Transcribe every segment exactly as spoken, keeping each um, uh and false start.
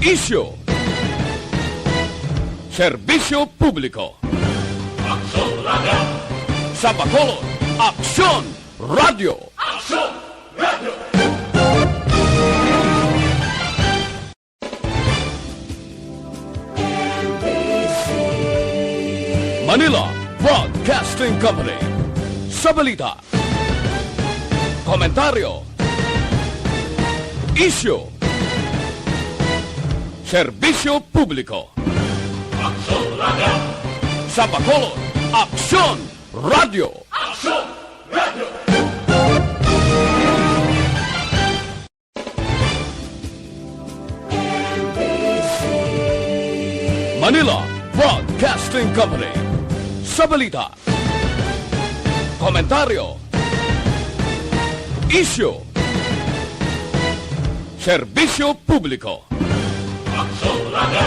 Isyu. Serbisyo publiko. Aksyon Radio. Sa Bacolod, Aksyon Radio. Aksyon Radio. Manila Broadcasting Company. Sa balita, komentaryo, isyu, serbisyo publiko. Aksyon Radio. Sa Bacolod, Aksyon Radio. Aksyon Radio. Manila Broadcasting Company. Sa balita, komentaryo, isyu, serbisyo publiko. Aksyon Radio.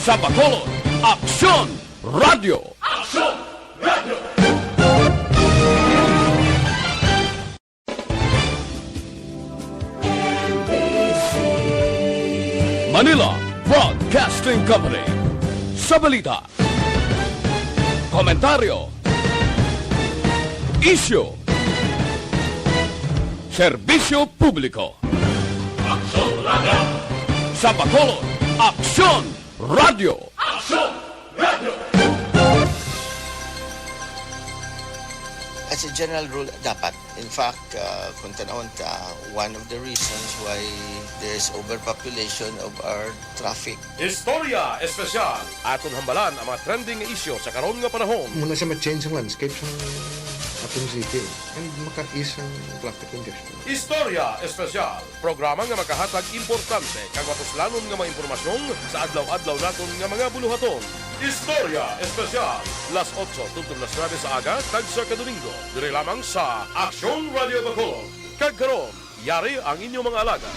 Sa Bacolod, Aksyon Radio. Aksyon Radio. Manila Broadcasting Company. Sa balita, komentaryo, isyu, serbisyo publiko. Aksyon Radio. Sa Bacolod, Aksyon Radio. Aksyon Radio. As a general rule, dapat. In fact, uh, kung tanawon ta, one of the reasons why there's overpopulation of our traffic. Istorya Espesyal. Aton hambalan ang mga trending nga isyu sa karon nga panahon. Muna siya ma-change ang landscape sa aton city and maka-ease ang traffic congestion. Istorya Espesyal. Programa nga makahatag importante kag mapuslanon nga mga impormasyon sa adlaw-adlaw naton nga mga buluhaton. Istorya Espesyal, las otso tubtob las nuebe sa aga, tagsa ka Domingo, diri lamang sa Aksyon Radio Bacolod. Kag karon, yari ang inyong mga alagad.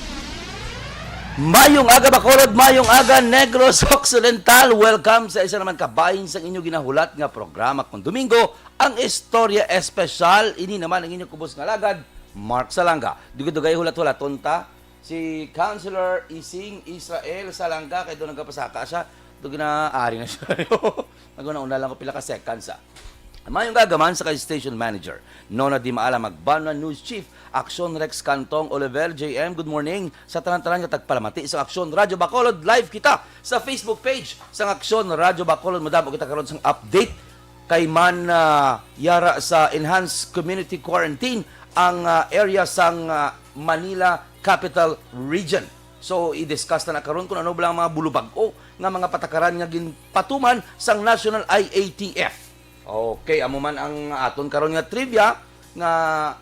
Mayong aga, Bacolod, mayong aga, Negros Occidental. Welcome sa isa naman ka bahin sang inyo ginahulat nga programa kung Domingo, ang Istorya Espesyal. Ini naman ang inyong kubos nga alagad, Mark Salanga. Dugay-dugay hulat-hulaton ta. Si Councilor Ising Israel Salanga, kay doon nagkapasaka siya. Ito ginaari na siya. Naguna-una lang ko pila ka seconds, ah. Mayong aga man sa kay Station Manager, Nona Di Maala Magbanwa, News Chief, Aksyon Rex Cantong, Oliver, J M, good morning. Sa tanan-tanan nga tagpalamati sa Aksyon Radyo Bacolod, live kita sa Facebook page sang Aksyon Radyo Bacolod. Madamo kita karon sang update kay man, ah, yara sa enhanced community quarantine ang, ah, area sang, ah, Manila Capital Region. So, i-discuss na na karon kung ano ba lang mga bulubag-o nga mga patakaran nga ginpatuman sang National I A T F. Okay, amo man ang aton karon nga trivia nga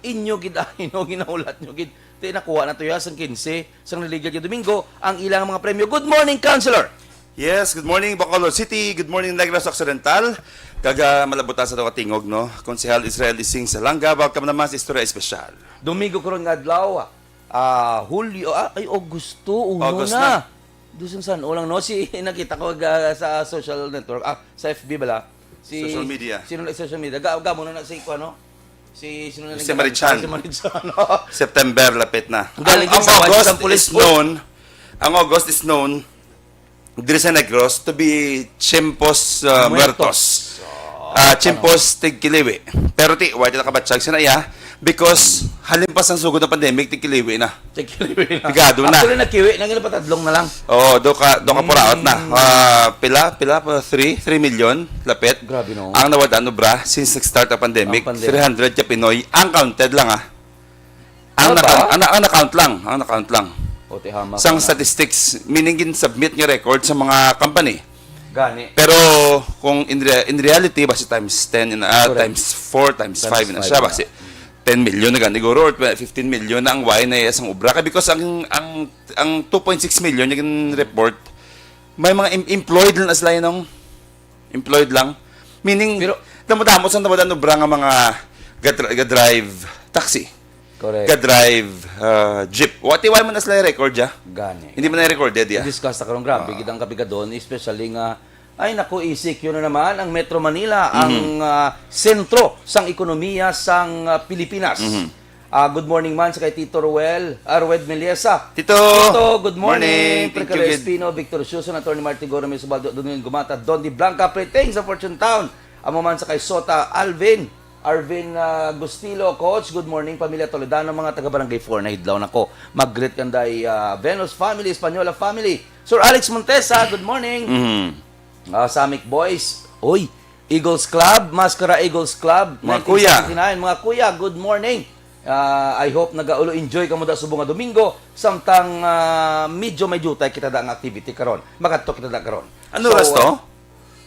inyo gid ano, ginahulat nyo gid. Ti nakuha na to ya sang kinse, sang naligad nga Domingo, ang ilang mga premyo. Good morning, Councilor! Yes, good morning Bacolod City, good morning Negros Occidental. Kag, ah, malabutan sa aton tingog, no? Konsehal Israel Ising Salanga, welcome naman sa Istorya Espesyal. Domingo karon nga adlaw, ah, Hulyo, ah, ay Agosto uno August na. na. Dusong san ulang no si nakita ko ga, sa social network, ah, sa F B bala. Si Social media. Sino na social media? Ga, ga mo na na si ano? Si sino na Si nag- Marichan. Si Marichan. September lapit na. Galing Ang, ang sa August Washington Police is po. known. Ang August is known diri sa Negros to be Tiempos uh, Muertos. Muertos. Ah, Tiempos Tigkiliwi. Pero ti, wala ta nakabatyag sa iya because halimpas ang sugod ng pandemic, tigkiliwi na. Tigkiliwi na. Pigado na. Actually, nagkiwi na, ginapatadlong na lang. Oo, do ka, do ka puraot na. Mm. Ah, pila, pila pa, three, three million, lapit. Grabe, no? Ang nawad-an obra since nag-start ang pandemic, Ang pandemic. three hundred ka Pinoy, ang counted lang, ah. Ang, Ano ba? naka, ang, ang na-count lang, ang na-count lang. O, ti hamak Sang na. statistics, meaning gin-submit nga record sa mga company. Gani. Pero kung in, rea- in reality, basi times ten, in, ah, Correct. times four, times Times five na five siya, na. basi ten million na gani, guro, or fifteen million na ang way na isang obra. Kaya because ang, ang, ang two point six million yung report, may mga em- employed lang na sila yun, employed lang. Meaning, Pero- damo-damo sa damo-damo obra nga mga gadri- gadrive taxi. Correct. Ga-drive, ah, jeep. Wa ti way man na sila record, ya? Gani. Hindi man na recorded, ya? I-discuss ta karon, grabe, Ah. gid ang kabigadon, especially nga, ay naku, E C Q na naman ang Metro Manila, ang, Mhm. ah, sentro sang ekonomiya sang, ah, Pilipinas. Mhm. Ah, good morning man sa kay Tito Ruel, ah, Rued Meliesa. Tito! Tito, good morning. Morning. Thank Precalo you, good. Espino, Victor Susan, Attorney Martin Goro, Miss Ubaldo, Don Gumata, Don Di Blanca, Preting sa Fortune Town. Amo man sa kay Sota, Alvin, Arvin, ah, Gustilo, Coach, good morning, pamilya Toledano, mga taga Barangay four, nahidlaw na ko. Mag-greet kanday, ah, Venus family, Española family. Sir Alex Montesa, good morning. Mhm. Ah, Samik Boys, uy, Eagles Club, Mascara Eagles Club, Mga kuya. nineteen seventy-nine. Mga kuya, good morning. Ah, I hope nagaulo enjoy kamo da subong nga Domingo, samtang, ah, medyo may jutay kita da nga activity karon. Makadto kita da karon. Ano So, oras to? ah,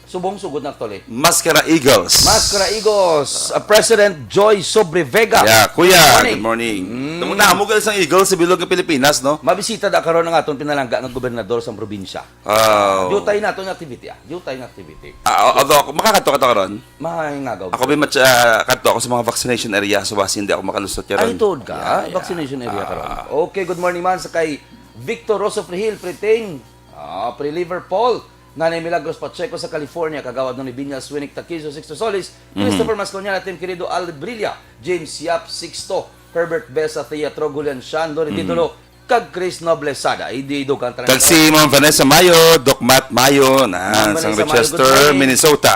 subong sugod na actually. Mascara Eagles. Mascara Eagles, ah, President Joy Sobre Vega. Yeah, kuya, Good morning. good morning. Mm. Tungod na, amo ka isang Eagles sa bilog ng Pilipinas, no? Mabisita da karon ang aton pinalangga nga gobernador sa probinsya. Oh. Jutay nato nga activity, ah. Jutay nga activity. Ah, although ako, makakadto ka to karon? Mahay nga gaw. Ako, may match, ah, kadto ako sa mga vaccination area, so basi hindi ako makalusot karon. Ay, tuod ka? Yeah, yeah. Vaccination area ka ron. Ah. Okay, good morning man sa kay Victor Rosofrihil, Pretain. Ah, pre Liverpool. Nanay Milagros Pacheco sa California, Kagawad Noni Binyas, Winnick Taquizo, Sixto Solis, Mhm. Christopher Masconiana, Tim Querido, Alfred Brilla, James Yap, Sixto, Herbert Besa, Thea Trogulian, Shan, Lori Mhm. Didolo, kag Chris Noblesada. Ay, di dugang tanan Kag karon. si Ma'am Vanessa Mayo, Doc Matt Mayo, na Ma'am sa Vanessa Mayo, Rochester, good morning. Minnesota.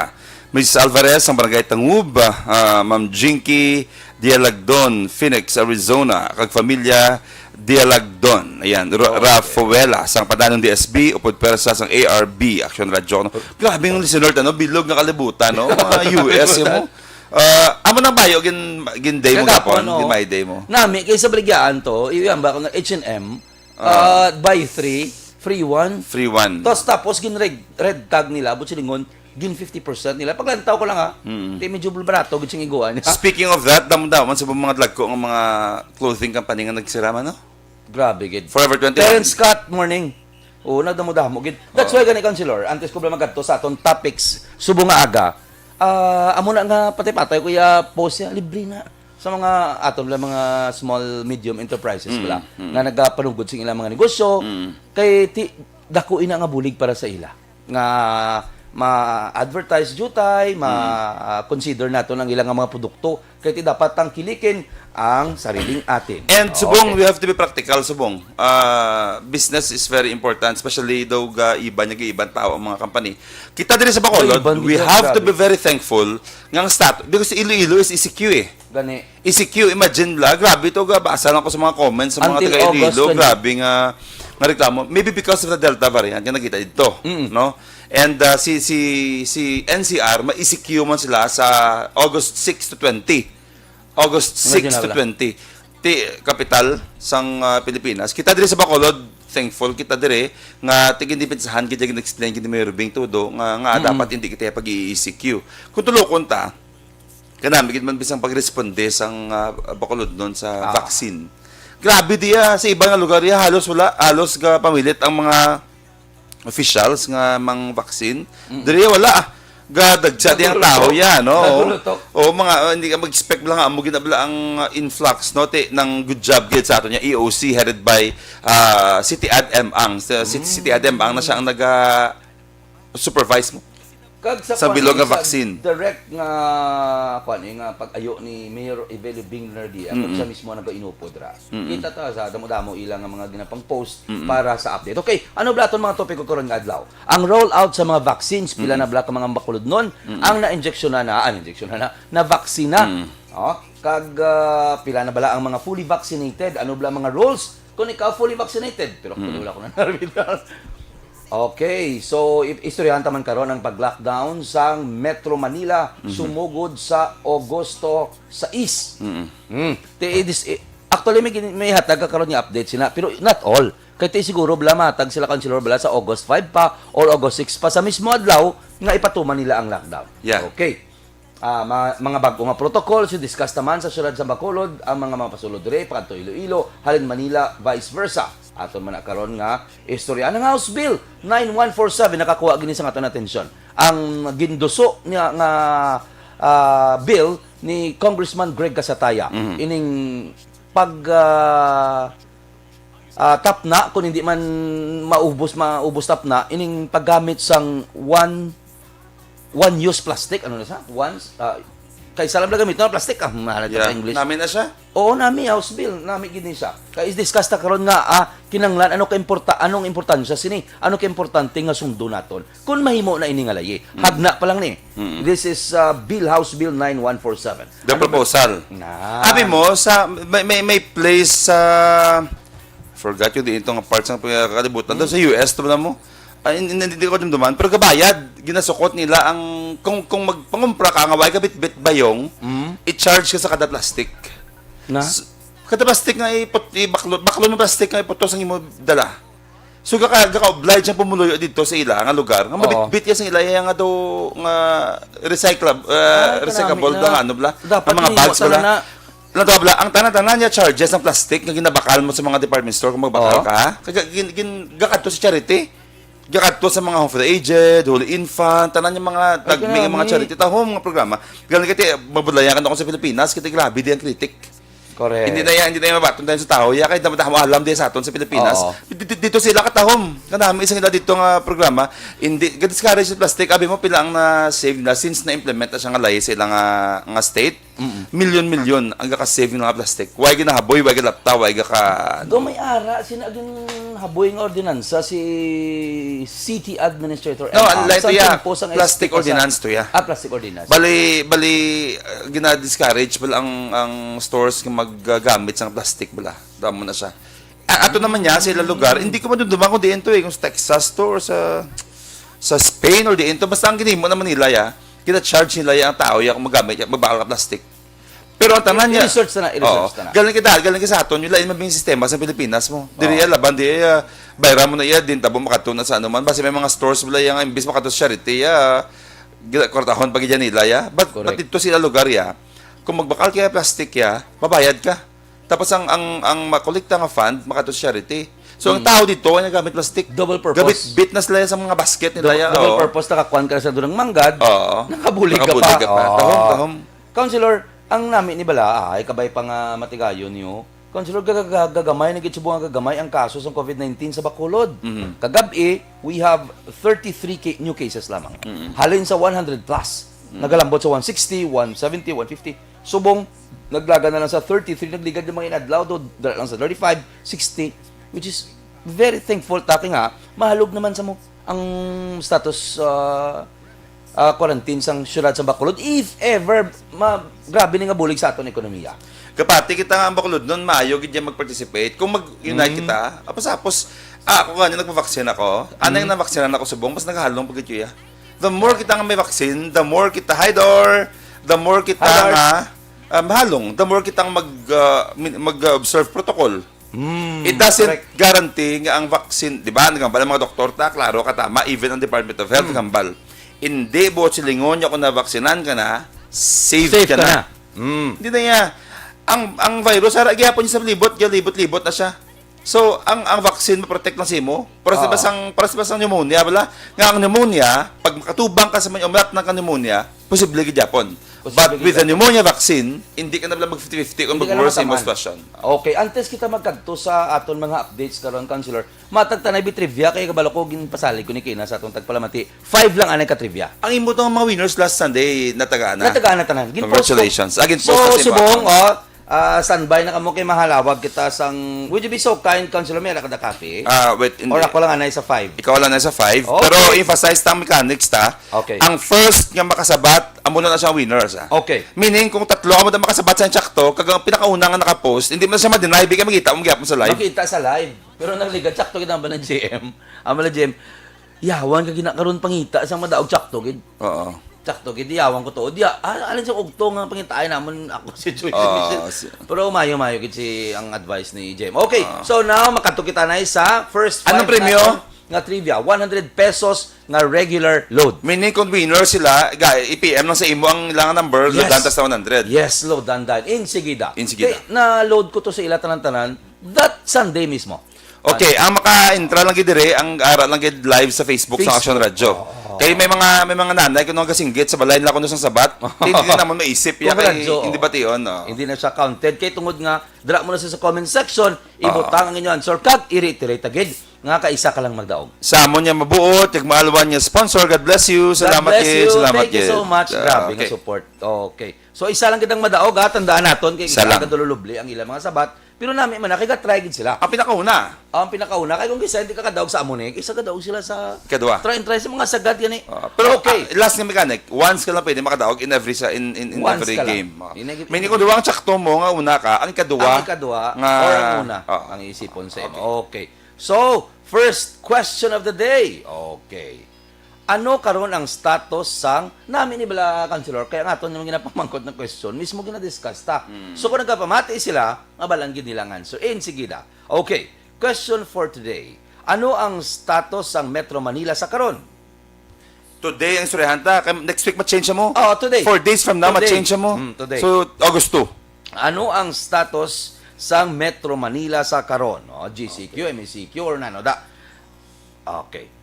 Missus Alvarez, ang Barangay Tangub, ah, Ma'am Jinky Dialagdon, Phoenix, Arizona, kag familia Dialagdon. Ayan, Ro-, Oh, okay. Rafaela, sang Padanong D S B, upod pwersa sang A R B, Action Radio. Grabe yung listener, ano, bilog nga kalibutan, no? Mga U S mo. Ah, amo nang bayo, gin-, gin-day mo Kagapon, gapon, no? Gin-my day mo. Nami, kay sa Baligyaan to, iyan ba ako nga H and M, Ah. ah, buy three, free one. Free one. Tapos, tapos, gin-red, red tag nila, but silingon, gin fifty percent nila. Paglantaw ko lang, ha. Mm. Di medyo barato, gid sing iguan. Speaking of that, damo-damo man sa mga dagko nga mga clothing company nga nagsirama, no? Grabe, gid. Forever twenty-one. Terence Scott, morning. Oo, nagdamo-damo, gid. That's Oo. why gani, Councilor, antes ko ba magadto sa aton topics, subong nga aga, ah, amo na nga patay-patay, kuya, post niya, libre na. Sa mga aton lang mga small, medium enterprises Mm, pala, mm. nga nagapanugod sa ilang mga negosyo, Mm. kay ti-, dako ina nga bulig para sa ila. Nga ma-advertise jutay, ma-, Mm. ah, consider nato ang ilang mga produkto, kay ti dapat tangkilikin ang sariling atin. And subong, Okay. we have to be practical, subong. Ah, business is very important, especially daw ga iban, nga iban tao ang mga company. Kita diri sa Bacolod, Iban we dito, have to grabe. be very thankful nga ang stat-, because Iloilo is E C Q eh. Gani. E C Q, imagine la, grabe to, ga, basa lang ko sa mga comments sa mga Until taga Iloilo, August twenty. grabe nga, nga reklamo. Maybe because of the Delta variant nga nakita dito, Mm. no? And, ah, si, si, si N C R, ma-E C Q man sila sa August six to twenty. August six Imagine to na lang. twenty. Ti, kapital sang, ah, Pilipinas. Kita diri sa Bacolod, thankful kita diri nga tigin-, depensahan kita, gin-explain kita ni Mayor Bing Tudo nga, nga Mm. dapat hindi kita pag-E C Q. Kung tulokon ta, kanami gid man bisang pagresponde sang, ah, Bacolodnon sa Ah. vaccine. Grabe diya, sa iba nga lugar diya, halos wala, halos ga pamilit ang mga officials nga mang vaccine. Mm. Diri wala, ah. Gadagsa diya ang Nagulutok. tao yan, no? Nagulutok. O, mga, ah, hindi ka mag-expect lang nga, amo ginabla ang, ah, influx, no? Ti, nang good job gid sa ato niya, E O C headed by, ah, City Ad M Ang. Sa, si, Mm. City Ad M Ang na siya ang naga-supervise mo. Kag sa Sa bilog nga kuwan, sa vaccine. direct nga, kuwan, eh, nga pag-ayo ni Mayor Evelio Bingner Dia, kag Mm-mm. siya mismo nagainupod ra. Mm-mm. Kita ta sa damo-damo ila nga mga ginapang post Mm-mm. para sa update. Okay, ano bala aton mga topiko karon nga adlaw? Ang rollout sa mga vaccines, pila Mm-mm. na bala ka mga Bacolodnon Mm-mm. ang na-injeksyonan na, ah, na-injeksyonan na, na-vaksina. Mm. Oh, kag, ah, pila na bala ang mga fully vaccinated? Ano bala mga rules? Kung ikaw fully vaccinated, pero Mm. wala ko na narinig. Okay, so i-, istoryahan ta man karon ang pag-lockdown sang Metro Manila Mhm. sumugod sa Agosto sais. Mm-mm. Mm. Ti, i-, dis-, i-, actually, may gin-, may hatag ka karon nga update sina, pero not all. Kay ti siguro bala matag sila, Councilor, bala sa August five pa or August six pa sa mismo adlaw nga ipatuman nila ang lockdown. Yeah. Okay. Ah, ma-, mga bag-o nga protocol, si discuss naman sa siyudad sa Bacolod, ang mga mapasulod diri, pakadto Iloilo, halin Manila, vice versa. Aton man na karon nga istorya. Ang House Bill nine one four seven, nakakuha gini sa aton atensyon. Ang ginduso niya nga, ah, bill ni Congressman Greg Casataya, Mhm. ining pag, ah, ah, tapna, kung hindi man maubos, maubos tapna, ining paggamit sang one, one-use plastic, ano na sa? Once, ah, Kay sa lang gamit na plastic, ah, mahal ito Yeah. sa English. Nami na siya? Oo, nami, House Bill, nami gini siya. Kay is-discuss ta karon nga, ah, kinanglan, ano ka importa-, anong importansya sini? Ano ka importante nga sundo naton? Kung mahimo na ini nga layi, Mm. hagna pa lang ni. Mm. This is, ah, Bill, House Bill nine one four seven. The Ano ba proposal. Na. Abi mo, sa, may, may, may place sa, forgot yun, di ito nga part sa pagkakalibutan. Doon sa U S, to na mo. Ay, hindi, hindi ko dumduman. Pero gabayad, ginasukot nila ang, kung, kung magpangumpra ka, nga way ka bitbit bayong, Mm. i-charge ka sa kada plastic. Na? S-, kada plastic nga iput-, ibaklon, baklon ng plastic nga iputos ang imo dala. So, gaka-, gaka-oblige ang pumuluyo dito sa ila nga lugar. Nga Oo. mabitbit ya sa ila, ya nga daw, nga recyclable, uh, Ah, recyclable kanami na. Lang, ano bla? Dapat Ang mga ni bags wata bla. Na. Lang daw bla, ang tanan-tanan niya charges ng plastic nga ginabakal mo sa mga department store kung magbakal Oo. ka. Kaya gin, gin, gakadto sa charity. Gakadto sa mga Home for the Aged, Holy Infant, tanan yung mga Ay, tagmi nga mga kanami. Charity. Tahom nga programa. Ganun kaya mabudlayan ka na ako sa Pilipinas, kaya grabe di ang critic. Correct. Hindi na yan, hindi na yan mabaton tayo sa tao. Ya, kahit naman tayo alam din sa aton sa Pilipinas. Oo. Dito, dito sila katahom. Kanami isang ila dito nga programa. Hindi, ga-discourage sa plastic. Abi mo, pila ang na-save na since na-implement na siya nga lahi sa ilang nga, nga state. Mm-mm. Milyon-milyon ang gaka-save nga plastic. Why ginahaboy, why ginalapta, why gaka-, Do ano? May ara, sina agin haboy nga ordinansa si city administrator No, M R, unlike sa to, ya, timpo sang plastic S P pa sa ordinance to, ya. Ah, plastic ordinance. Bali, bali, uh, gina-discourage bala ang, ang stores nga maggamit sang plastic bala. Damo na siya. A-, ato naman niya sa ilang lugar, hindi ko madumduman kung diin to eh, kung sa Texas to or sa, sa Spain or diin to. Basta ang ginimo naman nila, ya, gina-charge nila ya ang tao ya kung magamit ya, magbakal ka plastic. Pero ang tanan I-, niya, i-research na, i-research oo, na. Galing kita, galing kita sa aton, yung lain mabing sistema sa Pilipinas mo. Diri Oo. Ya, laban di, ah, bayran mo na iya, din tabo makatuna sa ano man. Basta may mga stores bala yang imbis makatuna sa charity, ah, gila-, kwartahon pa gid nila, ya. But, Correct. But dito sila lugar, ya, kung magbakal kaya plastic, ya, mabayad ka. Tapos ang, ang, ang makolekta nga fund, makatuna sa charity. So, ang Mm. tao dito, ay nagamit plastic. Double purpose. Gamit, bit na sila sa mga basket nila, Double, ya. Double Oo. Purpose, nakakuan ka sa dunang manggad, Oo. Nakabulig ka Nakabulig pa. Ka pa. Oo. Tahom, tahom. Councilor, ang nami ni bala, ay, kabay pa nga matigayon niyo. Councilor, gagagamay na gid subong nga gagamay ang kaso sa covid nineteen sa Bacolod. Mhm. Kagab-i, we have thirty-three ca-, new cases lamang. Mhm. Halin sa one hundred plus. Mhm. Nagalambot sa one sixty, one seventy, one fifty. Subong, naglaga na lang sa thirty-three, nagligad yung mga inadlaw do, dala lang sa thirty-five, sixty, which is very thankful ta kay nga mahalog naman sa mo ang status, ah, ah, quarantine sang siyudad sa Bacolod, if ever ma-, grabe ni nga bulig sa aton ekonomiya. Kapati kita nga ang Bacolod nun, maayo gid yan mag-participate. Kung mag-unite Mm. kita, apos-apos, ah, ako nga, nagpa-vaccine ako. Anay Mm. Na-vaccine ako subong, mas naghalong pagkityo ya. The more kita nga may vaccine, the more kita, hi, Dor! The more kita Hi, Dor. Nga, ah, mahalong, the more kita nga mag, ah, min-, mag-observe protocol. Mm, It doesn't correct. Guarantee nga ang vaccine, di ba? Nga pala mga doktor ta, klaro ka tama, even ang Department of Health, Mm. kambal. Hindi buot silingon niya kung nabaksinan ka na, safe Safe ka ka na. Na. Mm. Hindi na niya. Ang, ang virus, ara gyapon niya sa libot, libot-libot na siya. So, ang, ang vaccine ma-protect lang sa imo. Para sa Oo. Basang, para sa basang pneumonia, bala? Nga ang pneumonia, pag makatubang ka sa may umlat ng pneumonia, posible gid gyapon. Posible But gid with the gyapon. Pneumonia vaccine, hindi ka na bala mag fifty fifty kung Hindi ka na mag-worse ang matamaan. Sitwasyon. Okay, antes kita magkadto sa aton mga updates karon, Councilor, matag tanay bi trivia kay kabalo ko ginpasalig ko ni Kina sa atong tagpalamati. Five lang anay ka trivia. Ang imo tong mga winners last Sunday, natagaan na. Natagaan na tanan. Gin-post ko. Congratulations. Again, So, post sa subong, simbahan. Oh, Ah, standby na kamo kay mahalawag kita sang, would you be so kind, Councilor, may ara ka da copy? Ah, wait, hindi. Or ako lang anay sa five? Ikaw lang na sa five. Okay. Pero emphasize ta ang mechanics ta. Okay. Ang first nga makasabat, amo na siya ang winner, sa. Okay. Meaning, kung tatlo amo na makasabat sa sakto, kag ang pinakauna nga nakapost, hindi mo na siya ma-deny, bigay makita mo gyapon sa live. Makita sa live. Pero nagligad, sakto gid ang ba ng G M? Ang ba ng G M? Yawan ka ginakaroon pangita sa madaog, sakto gid. Oo. Sakto gid, yawan ko to. Diya, ah, alin sa ugto nga pangitain namon ako si Joy Oo, Michelle. Si Pero mayo-mayo gid si ang advice ni Jem. Okay, Oo. So now makadto kita na sa first Anong five premyo? Naton nga trivia, one hundred pesos nga regular load. Meaning kung winner sila, ga-, i-P M lang sa imo ang ilang number, Yes. Loadan ta sa one hundred. Yes, loadan dahil. Insigida. Insigida. Kay, na-load ko to sa ila tanan-tanan that Sunday mismo. Okay, ang maka-entra lang gid dire, ang ara lang gid live sa Facebook sa Facebook. Action Radio. Oo. Kay may mga, may mga nanay kuno gasinggit sa balay nila kuno sang sabat. Hindi din naman maisip ya Kung kay radyo, hindi oo. Bation, no? Hindi na siya counted. Kay tungod nga, dira mo na siya sa comment section, Oo. Ibutang ang inyo answer, kag i-reiterate ta gid nga kaisa ka lang magdaog. Sa amon niya mabuot, kag maalwan niya sponsor, God bless you. God Salamat bless gid, you. Salamat Thank you gid. So much. Ah, Grabe nga okay. Support. Okay. So, isa lang kitang madaog, ha? Tandaan naton kay isa lang kadululubli ang ilang mga sabat. Pero nami man na, kay ga-try gid sila. Ang pinakauna. Ang pinakauna, kay kung kisa hindi ka kadaog sa amo ni, kisa kadaog sila sa Kadua. Try and try sa mga sagad gani. Ah, pero, okay, ah, last nga mechanic, once ka lang pwede makadaog in every sa, in, in, in Once every ka lang. game. Ah. In every Meaning, kung duwa ang tsakto mo nga una ka, ang ikaduwa Ang ikaduwa nga or ang una, ah, ang isipon sa imo. Okay. Okay. So, first question of the day. Okay. Ano karon ang status sang, nami ni bala, Councilor, kaya nga aton yung ginapamangkot na question, mismo ginadiscuss ta. Mm. So, kung nagkapamati sila, nga balang gid nilang answer. Eh, sige da. Okay, question for today. Ano ang status sang Metro Manila sa karon? Today ang istoryahan ta. Kay next week ma-change mo. Oh, today. Four days from now, Today. ma-change mo. Mm, today. So, August two. Ano ang status sang Metro Manila sa karon? Oh, G C Q, Okay. M E C Q, or nano da? Okay.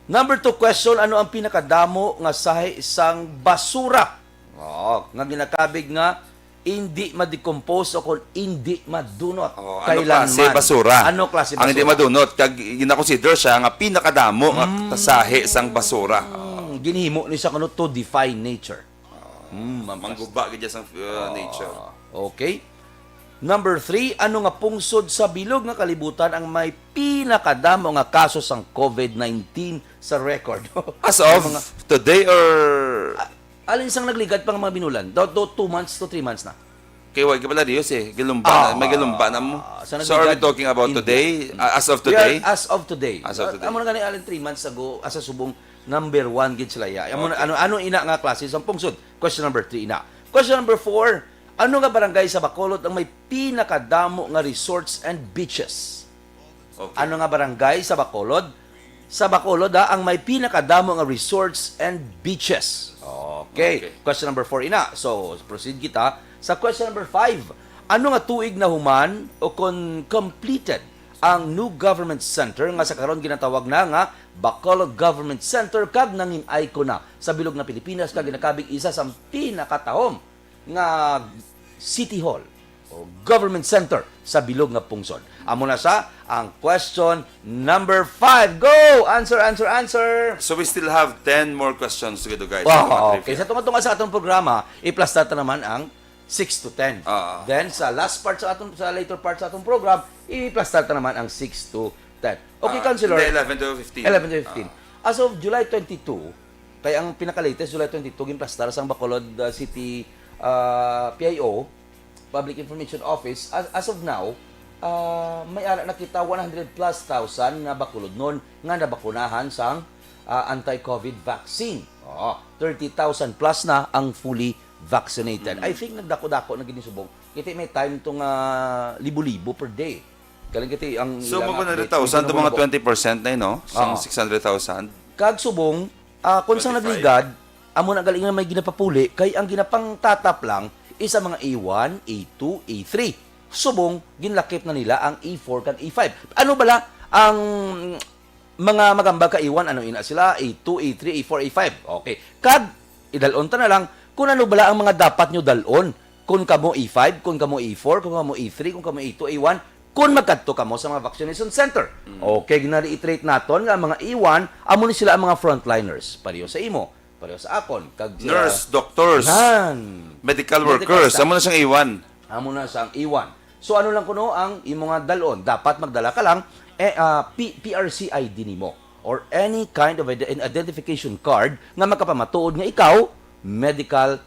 Number two question, ano ang pinakadamo nga sahi sang basura? Oo, nga ginakabig nga hindi ma-decompose o kung hindi madunot. Oh, ano Kailanman. klase basura? Ano klase Ang hindi basura? madunot, kag ginakonsider siya nga pinakadamo nga Mm. sahi sang basura. Mm, ginhimo ni siya kuno to defy nature. Mm, ang Mangguba gid siya sang, uh, Oh, nature. okay. Number three, ano nga pungsod sa bilog nga kalibutan ang may pinakadamo nga kaso sang covid nineteen sa record? As Ang of mga today or Ah, alin sang nagligad pa nga mga binulan? Do, do two months to three months na. Kay wa gyud pala Dios eh. Gilumba na, may Ah, gilumba na mo. sa So, are we nagligad, talking about hindi. today? Ah, as of We are today? as of today. As of Ah, today. amo na gani, alin, three months ago, asa subong number one gid sila, ya. Amo na, Okay. ano, ano ina nga klase sang pungsod? Question number three ina. Question number four, ano nga barangay sa Bacolod ang may pinakadamo nga resorts and beaches? Okay. Ano nga barangay sa Bacolod? Sa Bacolod, ha, ang may pinakadamo nga resorts and beaches. Okay. Okay. Question number four ina. So, proceed kita sa question number five. Ano nga tuig nahuman o kon completed ang new government center nga sa karon ginatawag na nga Bacolod Government Center, kag nangin-ay ko na sa bilog nga Pilipinas, kag ginakabig isa sa pinakatahom nga City Hall o Government Center sa bilog nga pungsod? Amo na sa ang question number five. Go! Answer, answer, answer! So we still have ten more questions to go, guys, Wow, sa mga okay. trivia. Sa tunga-tunga sa atong programa, iplastar ta naman ang six to ten. Ah. Then, sa last part sa atong, sa later part sa atong program, iplastar ta naman ang six to ten. Okay, Ah, Councilor? hindi, eleven to fifteen. Eleven to fifteen. Ah. As of July twenty-two, kay ang pinaka-latest, July twenty-two, ginplastar sang Bacolod, uh, City, uh, P I O, Public Information Office, as, as of now, uh, may ara na kita one hundred plus thousand nga Bacolodnon nga nabakunahan sang, uh, anti-covid vaccine. Oo, thirty thousand plus na ang fully vaccinated. Mm. I think nagdako-dako na gid ni subong. Kay may time to nga libo-libo per day. Galing kay ang So, ilang mag update, one hundred thousand, libo-libo. mga twenty percent na yun, no? Sang Oo. six hundred thousand. Kag subong, ah, kung sa Twenty-five. nagligad, amo na galing nga may ginapapuli, kay ang ginapangtatap lang is ang mga A one, A two, A three. Subong, ginlakip na nila ang A four kag A five. Ano bala ang mga magambag ka A one, ano ina sila, A two, A three, A four, A five? Okay. Kag, idalon ta na lang, kung ano bala ang mga dapat nyo dalon. Kung kamo A five, kung kamo A four, kung kamo A three, kung kamo A two, A one, kung magkadto kamo sa mga vaccination center. Mm. Okay, gina-reiterate naton nga ang mga A one, amo ni sila ang mga frontliners. Pareho sa imo, pareho sa akon, kag sa Nurse, doctors, Yan. medical Medical workers, staff. amo na siyang A one. Amo na sang A one. So, ano lang kuno ang imo nga dalon? Dapat magdala ka lang, eh, ah, P-, P R C I D nimo or any kind of ide-, identification card nga makapamatuod nga ikaw medical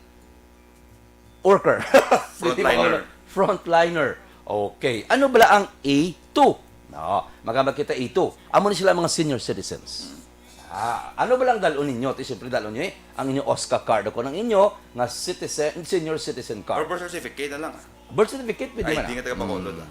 worker. Frontliner. Frontliner. Okay. Ano bala ang A two? No, magambag kita A two. Amo ni sila mga senior citizens. Ah, ano ba lang dalon ninyo? Ti siyempre dalon nyo eh. Ang inyo OSCA card o kung ang inyo nga citizen, senior citizen Or card. birth certificate na lang, ah. Birth certificate, pwede man, I D ah. nga taga Bacolod, Mm. ah.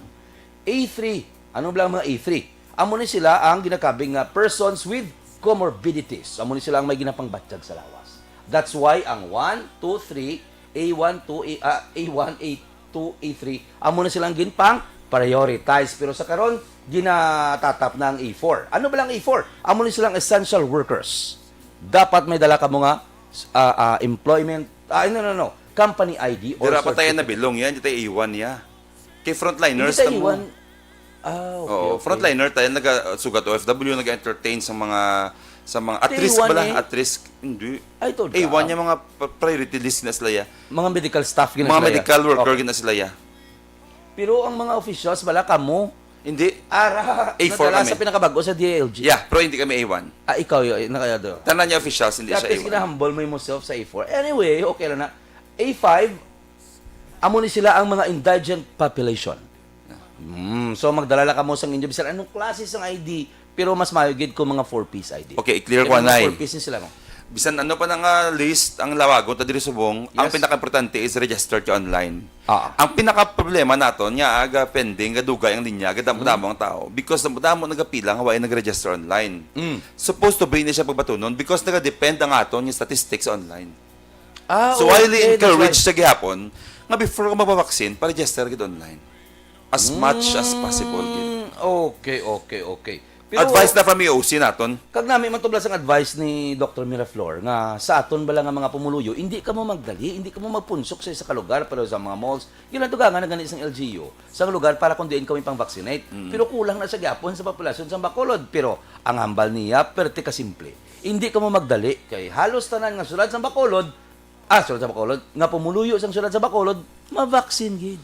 A three. Ano ba lang mga A three? Amo ni sila ang ginakabig nga persons with comorbidities. Amo ni sila ang may ginapangbatyag sa lawas. That's why ang one, two, three, A one, two, A, ah, A one, A two, A three, amo na silang ginpang prioritize. Pero sa karon, ginatatap na ang A four. Ano ba lang A four? Amo ni silang essential workers. Dapat may dala ka mo nga, ah, ah, employment, ah, no, no, no, company I D or Dira pa tayo certificate. nabilong yan, di tayo A one niya. Kay frontliners Hindi tayo ta mo. A one. Ah, okay, Oo, okay. Frontliner tayo, nagasugat O F W, nag-entertain sa mga sa mga at Day risk one bala, eh. At risk, hindi. Ay, told A one ka. Yung mga pa- priority list na sila ya. Mga medical staff gina Mga sila ya. Medical worker Okay. Gina sila ya. Pero ang mga officials bala kamo, Hindi. ara, A four nadala kami. Sa pinakabago sa D I L G. Yeah, pero hindi kami A one. Ah, ikaw yun, na kaya do. Tanan niya officials, hindi Kaya siya please, A one. Gina-humble mo yourself sa A four. Anyway, okay lang na. A five, amo ni sila ang mga indigent population. Mm, so magdala lang kamo sang inyo bisan anong klase sang I D, pero mas maayo gid kung mga four Ps I D. Okay, i-clear Kay ko, mga anay. Four Ps ni sila mo. Bisan ano pa na nga list ang lawago ta diri subong, ang Yes. pinakaimportante is register ka online. Ah. Ang pinakaproblema naton nga aga pending, nga dugay ang linya, aga damo-damo ang tao because damo-damo nagapila nga way nag-register online. Mm. Supposed to be ni siya pagbatunon because nagadepend ang aton nga statistics online. Ah, So I okay, that's encourage why. Sa gihapon nga before ka magpa-vaccine, pa-register gid online as much as possible gid. Mm, okay, okay, okay. Pero Advice na from E O C naton. Kag nami man tublas ang advice ni Doctor Miraflor nga sa aton bala nga mga pumuluyo, hindi kamo magdali, hindi kamo magpunsok sa isa ka lugar, pero sa mga malls, yun ang tugangan na gani sang L G U, sa lugar para kung diin kami pang-vaccinate. Pero kulang na sa gyapon sa populasyon sa Bacolod. Pero ang hambal niya, perte ka simple. Hindi kamo magdali, kay halos tanan nga syudad sa Bacolod, ah, syudad sa Bacolod, nga pumuluyo sang syudad sa Bacolod, ma-vaccine gid.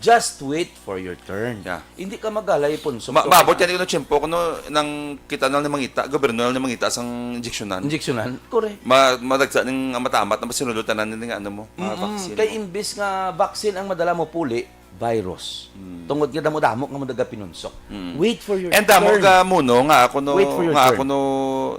Just wait for your turn. Yeah. Hindi ka maghalay punsok. Ma maabot yan yung tiyempo kuno nang kita na ni mangita, gobyerno na ni mangita sang injeksyonan. Injeksyonan? Correct. Ma madagsa ning matamat na masinulod tanan ni nga ano mo, mga Mm-mm. vaccine. Kay imbis nga vaccine ang madala mo puli, virus. Tungod nga damo-damo nga mo daga pinunsok. Wait for your And damo turn. Ka muno nga ako no Wait for your nga turn. Ako no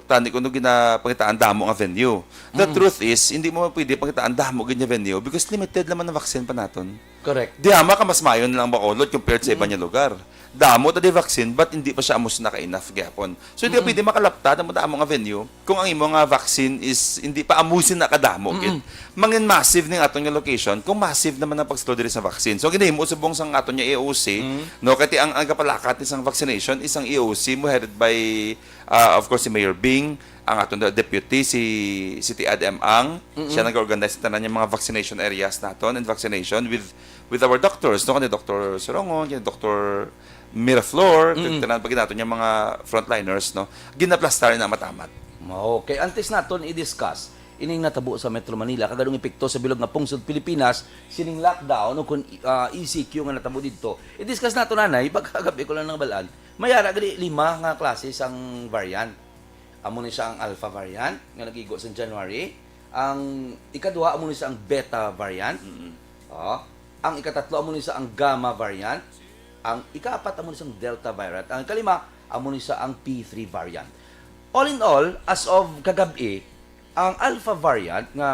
tani ko no ginapangitaan damo nga venue. The truth is, hindi mo pwede pangitaan damo gid nga venue because limited naman ang vaccine pa naton. Correct. Diha man ka mas maayo na lang Bacolod compared sa iba nga lugar. Damo ta di vaccine but hindi pa siya amo sina ka enough gyapon. So hindi ka pwede makalapta na mo damo nga venue kung ang imo nga vaccine is hindi pa amo sina kadamo gid. Mangin massive ning aton nga location kung massive naman ang pag-slow diri sa vaccine. So ginahimo subong sang aton nga E O C, no, kay ang nagapalakat ni sang vaccination is ang E O C mo headed by, uh, of course, si Mayor Bing, ang aton deputy si City Ad M Ang, siya nag-organize sa tanan yung mga vaccination areas naton and vaccination with with our doctors, no, kani Doctor Sorongon, kani Doctor Miraflor, kag tanan pa gid naton yung mga frontliners, no, ginaplastar na matamat. Okay, antes naton i-discuss ining natabo sa Metro Manila kag anong epekto sa bilog nga pungsod Pilipinas sining lockdown o kun ah, E C Q nga natabo didto. I-discuss nato nanay pagkagabi ko lang nang balaan. May ara gali lima nga klase sang variant. Amo ni siya ang Alpha variant nga nag-igo sa January. Ang ikaduha amo ni siya ang Beta variant. Oh. Ang ikatatlo amo ni siya ang Gamma variant. Ang ikaapat amo ni siya ang Delta variant. Ang ikalima amo ni siya ang P three variant. All in all, as of kagab-i, ang Alpha variant nga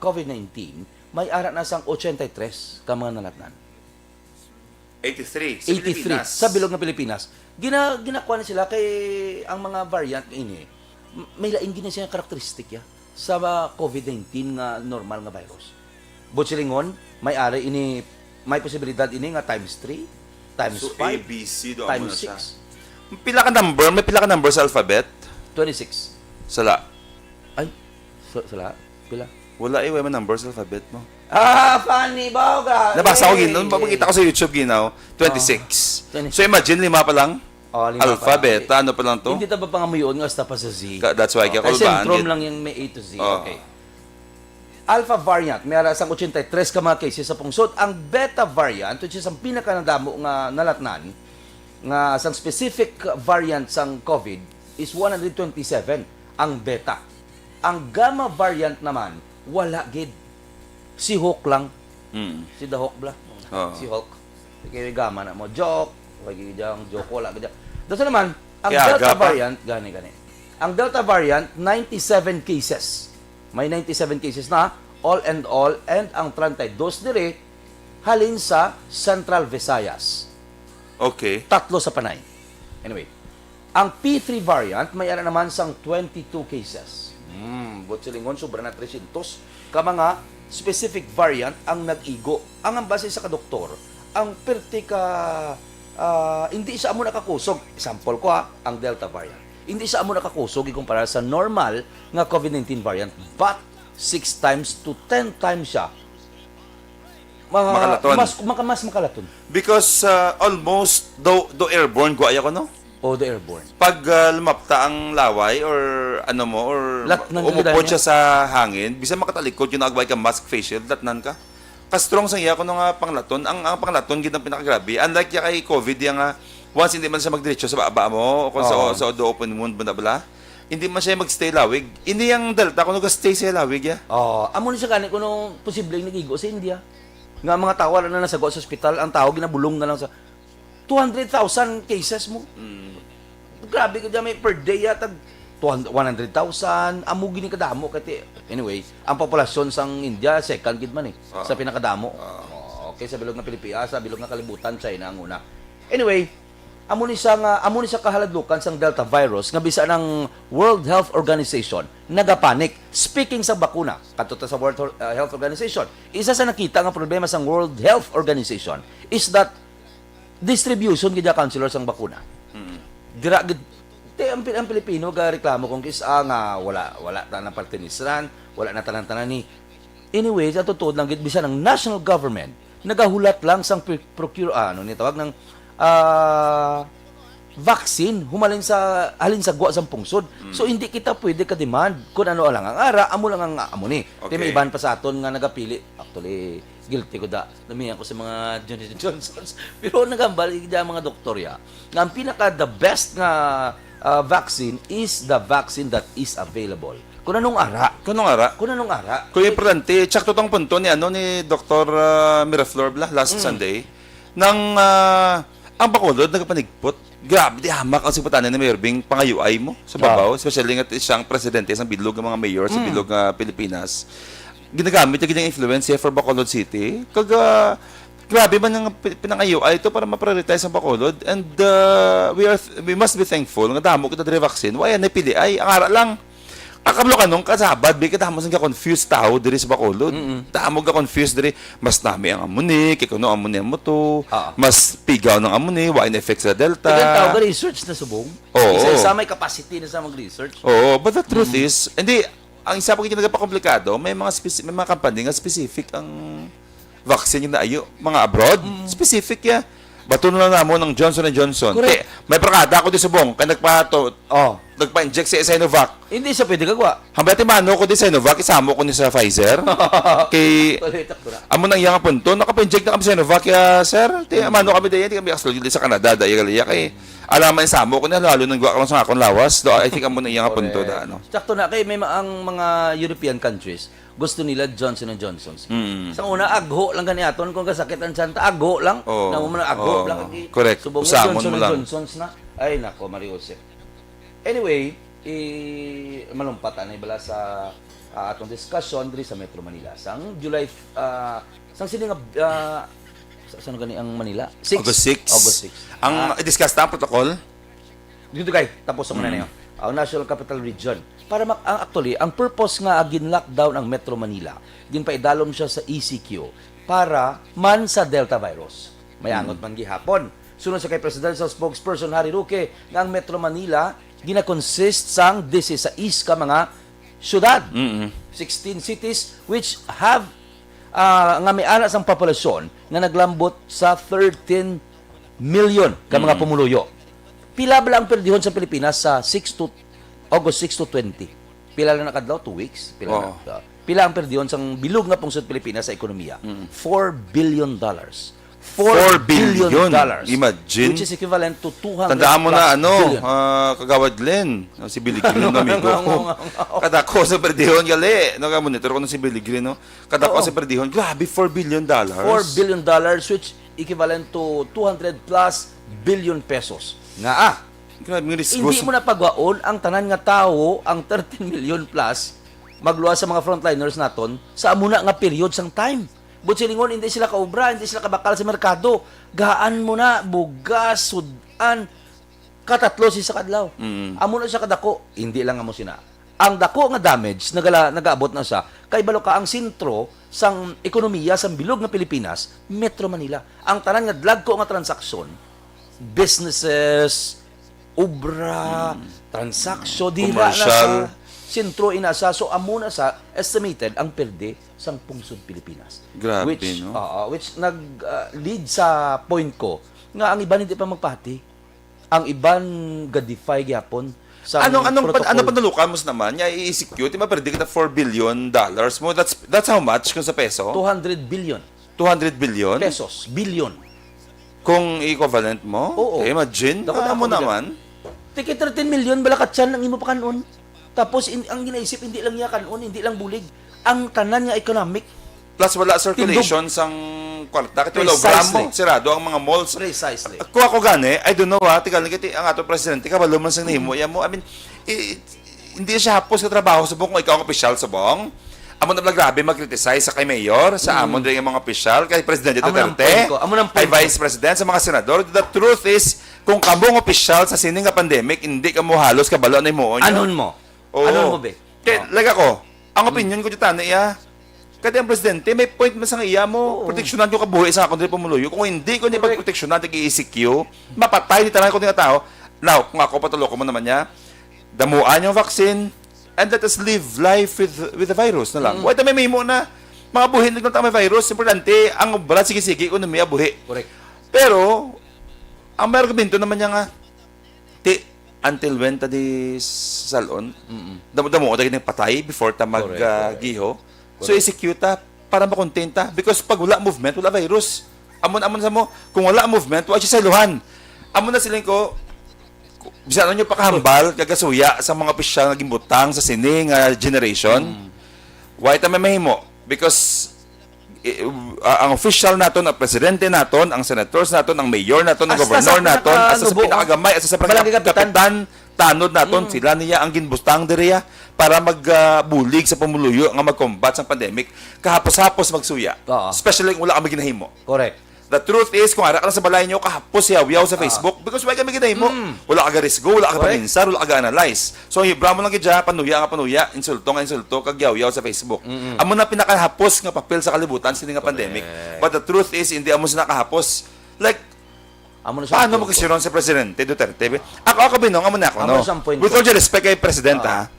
COVID nineteen may ara na sang eighty-three ka mga nalatnan. Eighty-three sa eighty-three Pilipinas. Sa bilog nga Pilipinas. Gina ginakuha na sila kay ang mga variant nga ini m- may lain gid na siya karakteristik ya sa mga COVID nineteen nga normal nga virus. Buot silingon, may ari ini may posibilidad ini nga times three, times So, five, A B C, do amo times na siya. six. Pila ka number? May pila ka number sa alphabet? Twenty-six. Sala. Ay, sa- sala. Pila? Wala eh, wala man number sa alphabet mo. Ah, funny ba? Grabe. Nabasa ko ginaw, makita ko sa YouTube ginaw, twenty-six. twenty-six. So imagine, lima pa lang. Oh, lima pa Alphabet, lang. Ano pa lang to? Hindi ta ba pangamuyoon nga hasta pa sa Z? Ka- that's why kaya Kay kulbaan sentrum gid. Lang yung may A to Z. Oh. Okay. Alpha variant, may ara sang eighty-three ka mga cases sa pungsod. Ang Beta variant, which is ang pinakanadamo nga nalatnan, nga sang specific variant sang COVID, is one hundred twenty-seven ang Beta. Ang Gamma variant naman, wala gid. Si Hulk lang. Mm. Si The Hulk bla. Oo. Si Hulk. Kay Gamma na mo. Joke. Wag yung joke. Wala ka dyan. Doon naman, ang Kaya Delta aga pa. Variant, gani, gani. Ang Delta Variant, ninety-seven cases. May ninety-seven cases na, all and all, and ang treinta y dos diri, halin sa Central Visayas. Okay. Tatlo sa Panay. Anyway, ang P three variant may ara naman sang twenty-two cases. Hmm, buot silingon, sobra na trescientos ka mga specific variant ang nag-igo. Ang ang base sa kadoktor, ang perti ka, ah, hindi siya amo nakakusog. Example ko ha, ang Delta variant. Hindi siya amo nakakusog ikumpara sa normal nga COVID nineteen variant, but six times to ten times siya Ma-, makalaton. Mas, maka-, mas makalaton. Because, uh, almost do, do airborne, gwa ya ko, no? O, do airborne. Pag, uh, lumapta ang laway or ano mo, or latnan ka umupod siya sa hangin, bisan makatalikod yung nagway ka mask, face shield, latnan ka. Ka-strong sang iya kuno nga panglaton. Ang, ang panglaton gid ang pinakagrabe. Unlike ya kay COVID, ya nga, once hindi man siya magdiretso sa baba mo, o kung sa, Oo. sa do open wound mo na bala, hindi man siya mag-stay lawig. Hindi ang Delta kuno ga-stay sa lawig, ya. Oh, amo ni siya gani kuno posibleng nagigo sa India. Nga mga tawo na nasagwa sa ospital, ang tawo ginabulong na lang sa two hundred thousand cases mo. Mm. Grabe ka dyan, may per day yata two hundred, one hundred thousand, amo gini kadamo kay ti-, anyway, ang populasyon sang India second gid man eh, Ah. sa pinakadamo. Ah. Oh, okay, sa bilog nga Pilipinas, sa bilog nga kalibutan, China ang una. Anyway, amo ni siya nga, amo ni siya kahaladlukan sang Delta virus nga bisan ang World Health Organization nagapanic. Speaking sa bakuna, kadto ta sa World Hor-, uh, Health Organization, isa sa nakita nga problema sang World Health Organization is that distribution gid ya, Councilor, sang bakuna. Mm. Dira gid, te, ang, Pi-, ang Pilipino ga reklamo kung kis-, ah, nga wala, wala ta na partinisran, wala na tanan-tanan ni. Anyway, sa totoo lang gid, bisan ang national government nagahulat lang sang pre-, procure, ah, ano ni tawag ng, ah, vaccine humalin sa, halin sa gwa sang pungsod. Mm. So, hindi kita pwede ka-demand kung ano lang ang ara, amo lang ang amo ni. Te, may Okay. iban pa sa aton nga nagapili. Actually, guilty ko da. Namihan ko sa mga Johnson Johnsons. Pero nagambal, hindi ang mga doktor, ya, nga ang pinaka the best nga, ah, vaccine is the vaccine that is available. Kung anong ara. Kung anong ara. Kung anong ara. Kung importante, tsakto tong punto ni, ano, ni Doktor, ah, Miraflor bla, last Mm. Sunday, nang, ah, ang Bacolod nagapanigpot. Grabe, di hamak ang siputanan ni Mayor Bing, pangayuay mo sa Ah. babaw, especially nga siyang presidente sa bilog nga mga mayor sa Mm. bilog nga Pilipinas. Ginagamit niya gid ang influence niya for Bacolod City. Kag, ah, grabe man ang pi-, pinangayuay ito para ma-prioritize ang Bacolod. And, ah, we are th-, we must be thankful nga damo kita diri vaccine. Wala na pili ay, ang ara lang. Ang kablo kanong kasabad, bi, kadamo sang confused tao diri sa Bacolod. Mm-mm. Damo ga confused diri. Mas nami ang amo ni, kay kuno amo ni amo to. Ah. Mas pigaw ng amo ni, wa in effect sa Delta. Kaya tao ga research na subong. Oo. Isa, isa may capacity na sa mag-research. Oo, but the truth Mm. is, hindi, ang isa pa gid nagapakomplikado, may mga speci-, may mga company nga specific ang vaccine na ayo, mga abroad, Mm. specific ya. Bato na lang namo ng Johnson and Johnson. Correct. Te, may barkada ako di subong, kay nagpa-, to-, Oh. nagpa-inject sa Sinovac. Hindi siya pwede kagwa. Hambati mano ko di Sinovac, isamo ko ni sa Pfizer. Kay, Tuloy, takbo na. amo nang iyang punto, nakapa-inject na kami sa Sinovac, ya, sir. Te, Mm. mano kami daya, di kami actually sa Canada, daya, daya, kay, alam man, isamo ko na, lalo nang gwa ka lang sa akong lawas. Do, I think amo nang iyang punto Correct. na, ano. Sakto na, kay may ma-, ang mga European countries, gusto nila Johnson and Johnsons. Mm. Sa una, agho lang gani aton kung kasakit ang tiyan ta, agho lang. Oo. Namo man, agho Oo. lang. Correct. Subong nga Usamon Johnson mo and lang. Johnsons na. Ay, nako, Mario Jose. Anyway, i-, malumpat anay bala sa, ah, atong discussion diri sa Metro Manila. Sang July, ah, sang sini nga, ah, sa, saan gani ang Manila? Six. August six. August six. Ang Ah. i-discuss na ang protocol? Dito kay, tapos ang Mm. na yun. Ang National Capital Region. Para mak-, ang, actually, ang purpose nga gin-lockdown ang Metro Manila, ginpaidalom siya sa E C Q para man sa Delta virus. May Mm. angot man gihapon. Sunod sa kay Presidential Spokesperson Harry Roque nga ang Metro Manila gina-consist sang disisais ka mga syudad. Mm-mm. Sixteen cities which have, ah, nga may ana sang populasyon nga naglambot sa thirteen million ka mga Mm. pumuluyo. Pila bala ang perdihon sa Pilipinas sa six to, August six to twenty? Pila lang na kadlaw? Two weeks? Pila Oo. na? Ah, pila ang perdihon sang bilog nga pungsod Pilipinas sa ekonomiya? Mm. Four billion dollars. Four billion dollars. Imagine. Which is equivalent to two hundred Tandaan mo na, plus ano, billion. ah, Kagawad Glenn, ah, si Billy Green, Ano, amigo ano, ko. ano, ano, ano? Kadako sa perdihon, gali. No, monitor ko na si Billy Green, no? Kadako Oo. sa perdihon. Grabe, four billion dollars. Four billion dollars, which equivalent to two hundred plus billion pesos. Nga, ah, Grabe, nga risgo hindi sa mo na pagwaon ang tanan nga tawo, ang thirteen million plus, magluwas sa mga frontliners naton, sa amo na nga period sang time. But silingon, hindi sila kaobra, hindi sila kabakal sa merkado. Gaan mo na, bugas, sudan, katatlo sa isa ka adlaw. Mm. Amo na siya kadako, hindi lang amo sina. Ang dako nga damage nagala, nagaabot na sa kay balo ka ang sentro sang ekonomiya sang bilog nga Pilipinas, Metro Manila. Ang tanan nga dagko nga transaksyon, businesses, obra, Mm. transaksyon, dira na Commercial. sa sentro ina sa, so amo na sa estimated ang perde sang pungsod Pilipinas. Grabe, which, no? Oo, which nag ah, lead sa point ko nga ang iban hindi pa magpati. Ang iban ga-defy gyapon sa Anong anong pan, protocol. Ano panalukan mo naman? Nya i-E C Q, di ba pwede kita four billion dollars mo? That's that's how much kung sa peso? two hundred billion two hundred billion? Pesos, billion. Kung equivalent mo? Oo. Eh, imagine, Dapat ah, ako mo bigyan. naman. Tiki thirteen million, bala ka tiyan ang imo pakanon. Tapos in, ang ginaisip, hindi lang niya kanon, hindi lang bulig. Ang tanan nga economic. Plus wala circulation sang kwarta. Kaya wala Precisely. Gramo, sirado ang mga malls. Precisely. Kung ako gani, I don't know ha, tigal kiti ang ato presidente, kabalo man sang nahimo iya mo. I mean, i- hindi siya hapos sa trabaho subong kung ikaw ang opisyal subong. Amo na bala grabe mag-criticize sa kay mayor, sa amon diri nga mga opisyal, kay Presidente Amo nang Duterte, point ko, amo nang kay point ko. Vice President, sa mga senador. The truth is, kung kamo ang opisyal sa sini nga pandemic, hindi kamo halos kabalo na himuon. Anon mo? Oo. Anon mo, be? Kaya, like ako, ang opinion ko dito, ano iya? Kaya ang presidente, may point man sa iya mo, Oo. proteksyonan ko kabuhi sa akong diri pumuluyo. Kung hindi ko ni Correct. pagproteksyonan, tag-E C Q, mapatay ni tanan ko nga tao. Now, kung ako, patuloko mo naman niya, damuan yung vaccine, and let us live life with with the virus na lang. Mm. Wala may mahimo na, mga buhi na lang may virus. Importante, ang balat sige-sige, ekonomiya, buhi. Correct. Pero, ang may argumento naman niya nga, ti, until when ta di salon? Mm-mm. Damo-damo ta gid patay before ta mag Correct, ah, correct. giho. So, E C Q ta para makontain ta. Because pag wala movement, wala virus. Amo na, amo na sa mo, kung wala movement, wala siya sa iluhan. Amo na siling ko, bisan ano nyo pakahambal, kagasuya sa mga opisyal nga gimbutang sa sini nga generation, Mm. why ta may mahimo? Because eh, ah, ang official naton, ang presidente naton, ang senators naton, ang mayor naton, ang Hasta governor sa naton, hasta sa pinakanubo, pinakagamay, hasta sa barangay kapitan. pinakapitan, tanod naton, Mm. sila niya ang ginbutang diriya para magbulig sa pumuluyo nga mag-combat sa pandemic. Kahapos-hapos magsuya. Oo. Especially kung wala kami ginahimo. Correct. The truth is, kung ara ka lang sa balay nyo, kahapos yawyaw sa Facebook. Because why kami ginahimo? Mm. Wala ka ga-risgo, wala ka Correct. paminsar, wala ka ga-analyze. So, hibra mo lang gid siya, panuya nga panuya, insulto nga insulto, kag yawyaw sa Facebook. Mm-mm. Amo na pinakahapos nga papel sa kalibutan sini nga pandemic. But the truth is, hindi amo sila kahapos. Like, Amo na sa paano point mo ko. kasiron si Presidente Duterte? Ako, ako binong, amo na ako, Amo no? sa point With ko. all due respect kay President, Ah. ha?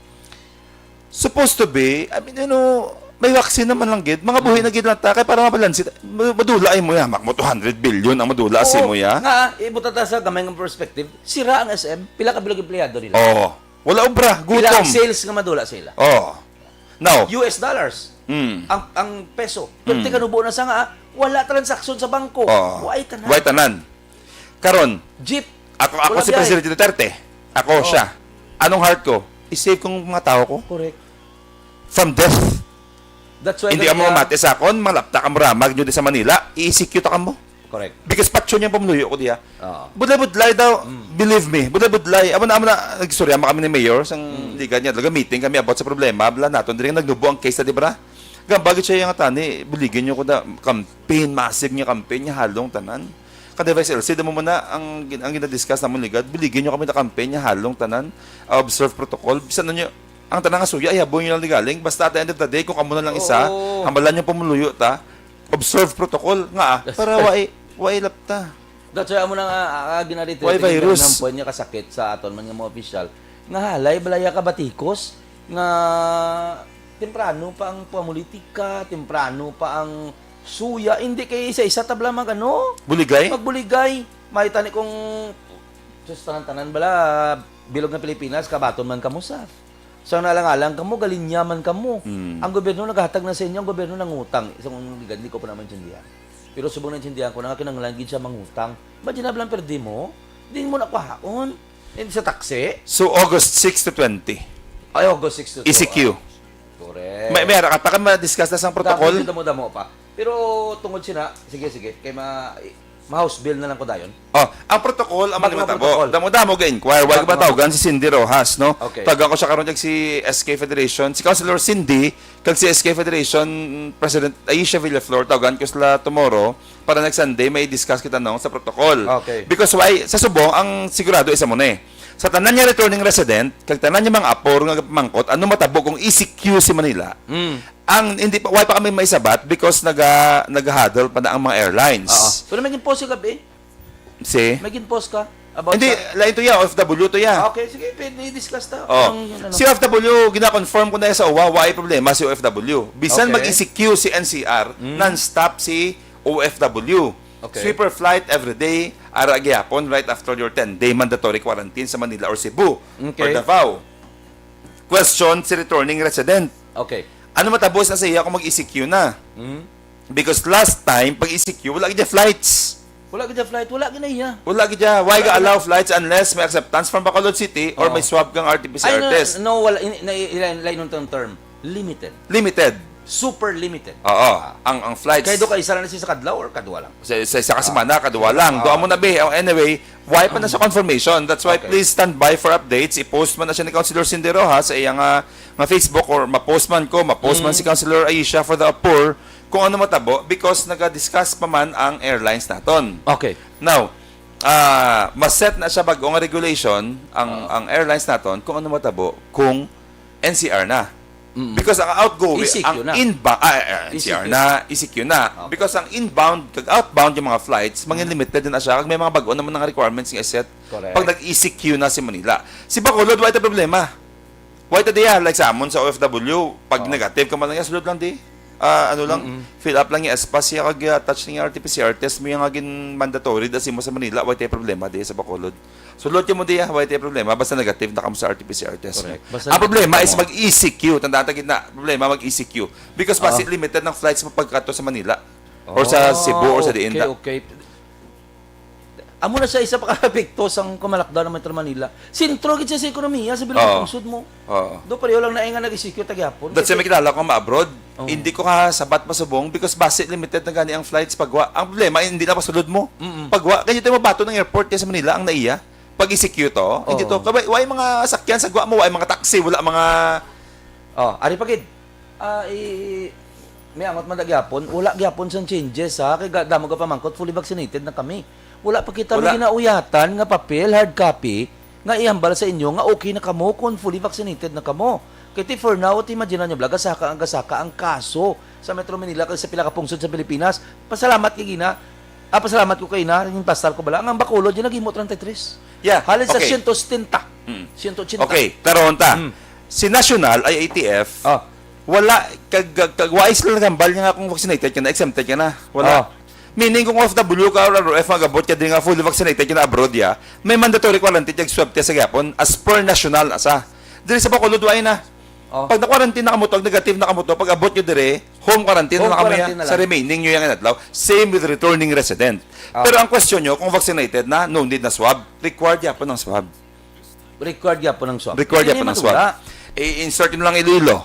Supposed to be, I mean, you know, may vaccine naman lang gid. Mga buhi na gid lang ta, kay para mabalansi. Madula ay mo ya, mak mo two hundred billion ang madula si Oo, mo ya. Nga, ibuta ta sa gamay nga perspective, sira ang S M, pila ka bilog empleyado nila? Oh, wala obra, Pila ang gutom. Sales nga madula sila? Oh. Now, U S dollars. Mm. Ang ang peso. Perti Mm. Kanubo na sa nga, wala transaksyon sa bangko. Oh. Why tanan? Why tanan? Karon, Jeep. ako ako Wala si biyahe. Presidente Duterte. Ako Oh. siya. Anong heart ko? I-save kong mga tao ko Correct. from death. That's why Hindi kaya- ka mo mamati sa akon, mga lapta ka muramag nyo di sa Manila, i-E C Q ta ka mo. Correct. Because patyon yung pamuluyo ko diya. Oo. Budlay-budlay daw, Mm. believe me, budlay-budlay. Amo na, amo na, nagsurya kami ni Mayor, sang Mm. liga niya, talaga meeting kami about sa problema, bala naton, diri nga nagnubo ang case na, di ba? Gambag siya yung tani, buligin nyo ko da, campaign, massive nga campaign, nga halong tanan. Kada Vice L C, damo mo na, ang, gin- ang ginadiscuss namon ligad, buligin nyo kami na campaign, nga halong tanan, observe protocol, bisan nyo, ang tanan nga suya, ihaboy nyo lang di galing, basta at the end of the day, kung kamo na lang isa, Oo. hambalan yung pamuluyo ta, observe protocol, nga ah, That's para right. wai, wai lapta. That's why amo na nga, ah, ginarito Why virus? Ng point nga kasakit sa aton man nga mga opisyal. Nga halay, balaya ka batikos, nga temprano pa ang politika, temprano pa ang suya, hindi kay isa-isa tabla mag ano? Buligay? Magbuligay. May tani kung sus, tanan-tanan bala, bilog nga Pilipinas, kabaton man kamo sa. Sa nalang-alang kamo, galinyaman kamo. Mm. Ang gobyerno naghatag na sa inyo, ang gobyerno nangutang. Isang ligad, hindi ko pa naman intindihan. Pero subong na intindihan ko, na kinahanglan gid siya mangutang. Imagine na lang perdi mo, di mo na kuhaon. Hindi sa taxi. So, August six to twenty. Ay, August six to E C Q. Correct. May, may ara ka pa ka ma-discuss na sang protocol? Damo, damo, damo pa. Pero tungod sina, sige, sige, kay ma, ma-house bill na lang ko dayon. Oh, ang protocol ang Bago mga ang tabo. protocol. Damo-damo ga inquire. Wala Bago ba tawgan si Cindy Rojas, no? Okay. Tawagan ko siya karon kag si S K Federation, si Councilor Cindy, kag si S K Federation President Aisha Villaflor, tawagan ko sila tomorrow para next Sunday may discuss kita, no, sa protocol. Okay. Because why, sa subong, ang sigurado isa mo na eh. Sa tanan niya returning resident, kag tanan niya mga apor nga pamangkot, ano matabo kung E C Q si Manila? Mm. Ang hindi pa, why pa kami maisabat? Because naga, nag-huddle pa na ang mga airlines. Oo. Pero may ginpost ka gabi. Si? May ginpost ka. About Hindi, sa... lain to ya, O F W to ya. Okay, sige, pwede i-discuss ta. Oh. Ang, yun, ano. Si O F W, gina-confirm ko na sa uwa, why problema si O F W. Bisan Okay. mag-E C Q si N C R, Mm. non-stop si O F W. Okay. Sweeper flight every day, ara gyapon right after your ten-day mandatory quarantine sa Manila or Cebu Okay. or Davao. Question si returning resident. Okay. Ano matabo na sa iya kung mag-E C Q na? Mhm. Because last time, pag-E C Q, wala gid flights. Wala gid flight, wala gid na iya. Wala gid siya. Why ga allow flights unless may acceptance from Bacolod City or Oo. may swab kang R T P C R Ay, no, test? No, wala. In, na, in, in, in term. Limited. Limited. Super limited. Oo. Ang ang flights Kaya do ka isa lang na siya sa kadlaw or kadwa lang? sa, sa isa ka semana, kadwa lang. Ah. Doon mo na, be. Oh, anyway, why pa na sa confirmation? That's why Okay. please stand by for updates. I-post man na siya ni Councilor Cindy Rojas sa iya nga, nga Facebook or ma-post man ko, ma-post man Mm. si Councilor Aisha for the Apur kung ano matabo because naga-discuss pa man ang airlines naton. Okay. Now, ah, maset na siya bag-o nga regulation ang Ah. ang airlines naton kung ano matabo kung N C R na. Mm. Because ang outgoing, E C Q ang na. inbound, ah, ah, N C R E C Q. na, E C Q na. Okay. Because ang inbound kag outbound yung mga flights, mangin limited din na siya. Kag may mga bag-o naman nga requirements nga set Correct. pag nag-E C Q na si Manila. Si Bacolod, wala ito problema. Wala ito diya, like sa amon sa O F W, pag Oo. negative ka man lang, sulod lang di. Ah, ano lang, Mm-mm. fill up lang yung S pass siya kag ah, touch lang yung R T P C R test mo yung nga gin mandatory da mo sa Manila, wala tayo problema di sa Bacolod. Sulod mo diya, wala tayo problema, basta negative na kamo sa R T P C R test mo. Correct. Basta Ang problema negative is mo. Mag-E C Q, tandaan ta gid na, problema mag-E C Q. Because Ah. basi limited ng flights mo pagkato sa Manila or sa Ah, Cebu or sa diin okay, da. Okay. Amo na siya isa pa ka epekto sang kumalakdaw ng Metro Manila. Sentro gid siya sa ekonomiya sa bilog Oo. pungsod mo. Oo. Do pareho lang na nga nag-E C Q ta gyapon. That's why may kilala ko ma-abroad. Oo. Hindi ko kasabat pasubong because basi limited na gani ang flights pagwa. Ang problema, hindi na pasulod mo. Mm-mm. Pagwa, kaya tayo mabato ng airport kaya sa Manila ang naiya. Pag E C Q to, hindi to. Oo. Kabay, why mga sakyan sa gwa mo, why mga taxi, wala mga... Oh, ari pa gid. Ah, i may angot man da gyapon, wala gyapon sang changes ha, kay ga- damo ga pamangkot fully vaccinated na kami. Wala pa kita Wala. May ginauyatan nga papel, hard copy, nga ihambal sa inyo nga okay na kamo kung fully vaccinated na kamo. Kay ti for now, ti imagine nyo, bala, gasaka ang gasaka ang kaso sa Metro Manila kag sa pila ka pungsod sa Pilipinas. Pasalamat kay gina, ah, pasalamat ko kay na, yung pasal ko bala, ang Bacolod yung naghimo treinta y tres. Yeah, Halin sa okay. siyento setenta. Mm. Siyento ochenta. Okay, karon ta. Mm. Si National, I A T F, Ah. wala, kag, kag, kag, wala sila nagambal nga kung vaccinated ka na, exempted ka na. Wala. Ah. Meaning, kung O F W ka or R O F, magabot ka din nga fully vaccinated ka na abroad, ya, may mandatory quarantine kag swab test sa gyapon as per national na sa. Diri sa Bacolod, wala na. Oh. Pag na-quarantine na kamo to, pag negative na kamo to, pag abot nyo dire, home quarantine Home na kamo quarantine ya, na sa lang. Remaining nyo yung adlaw, same with returning resident. Ah. Pero ang question nyo, kung vaccinated na, no need na swab, required yapon ang swab. Required gyapon ang swab. Required Hindi gyapon ang matula. swab. I-insert nyo lang Iloilo.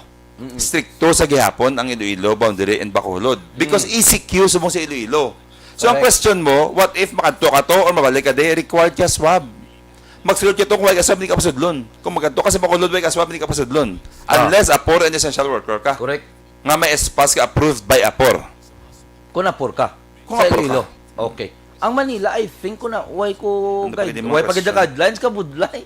Stricto sa gihapon ang Iloilo, boundary and Bacolod. Because Mm. E C Q subong sa Iloilo. So, ang Correct. Question mo, what if makadto ka to or mabalik ka di, required ka swab. Magsulod ka to kung wala ka swab, hindi ka pasudlon. Kung magkadto ka sa Bacolod, wala ka swab, hindi ka pasudlon. Ah. Unless APOR and essential worker ka. Correct. Nga may S pass ka approved by APOR. Kung APOR ka. Kung Sa APOR ka. Iloilo. Okay. Ang Manila, I think, kung na, why ko Ano guide, pwede mo why pa gid question? Guidelines ka budlay.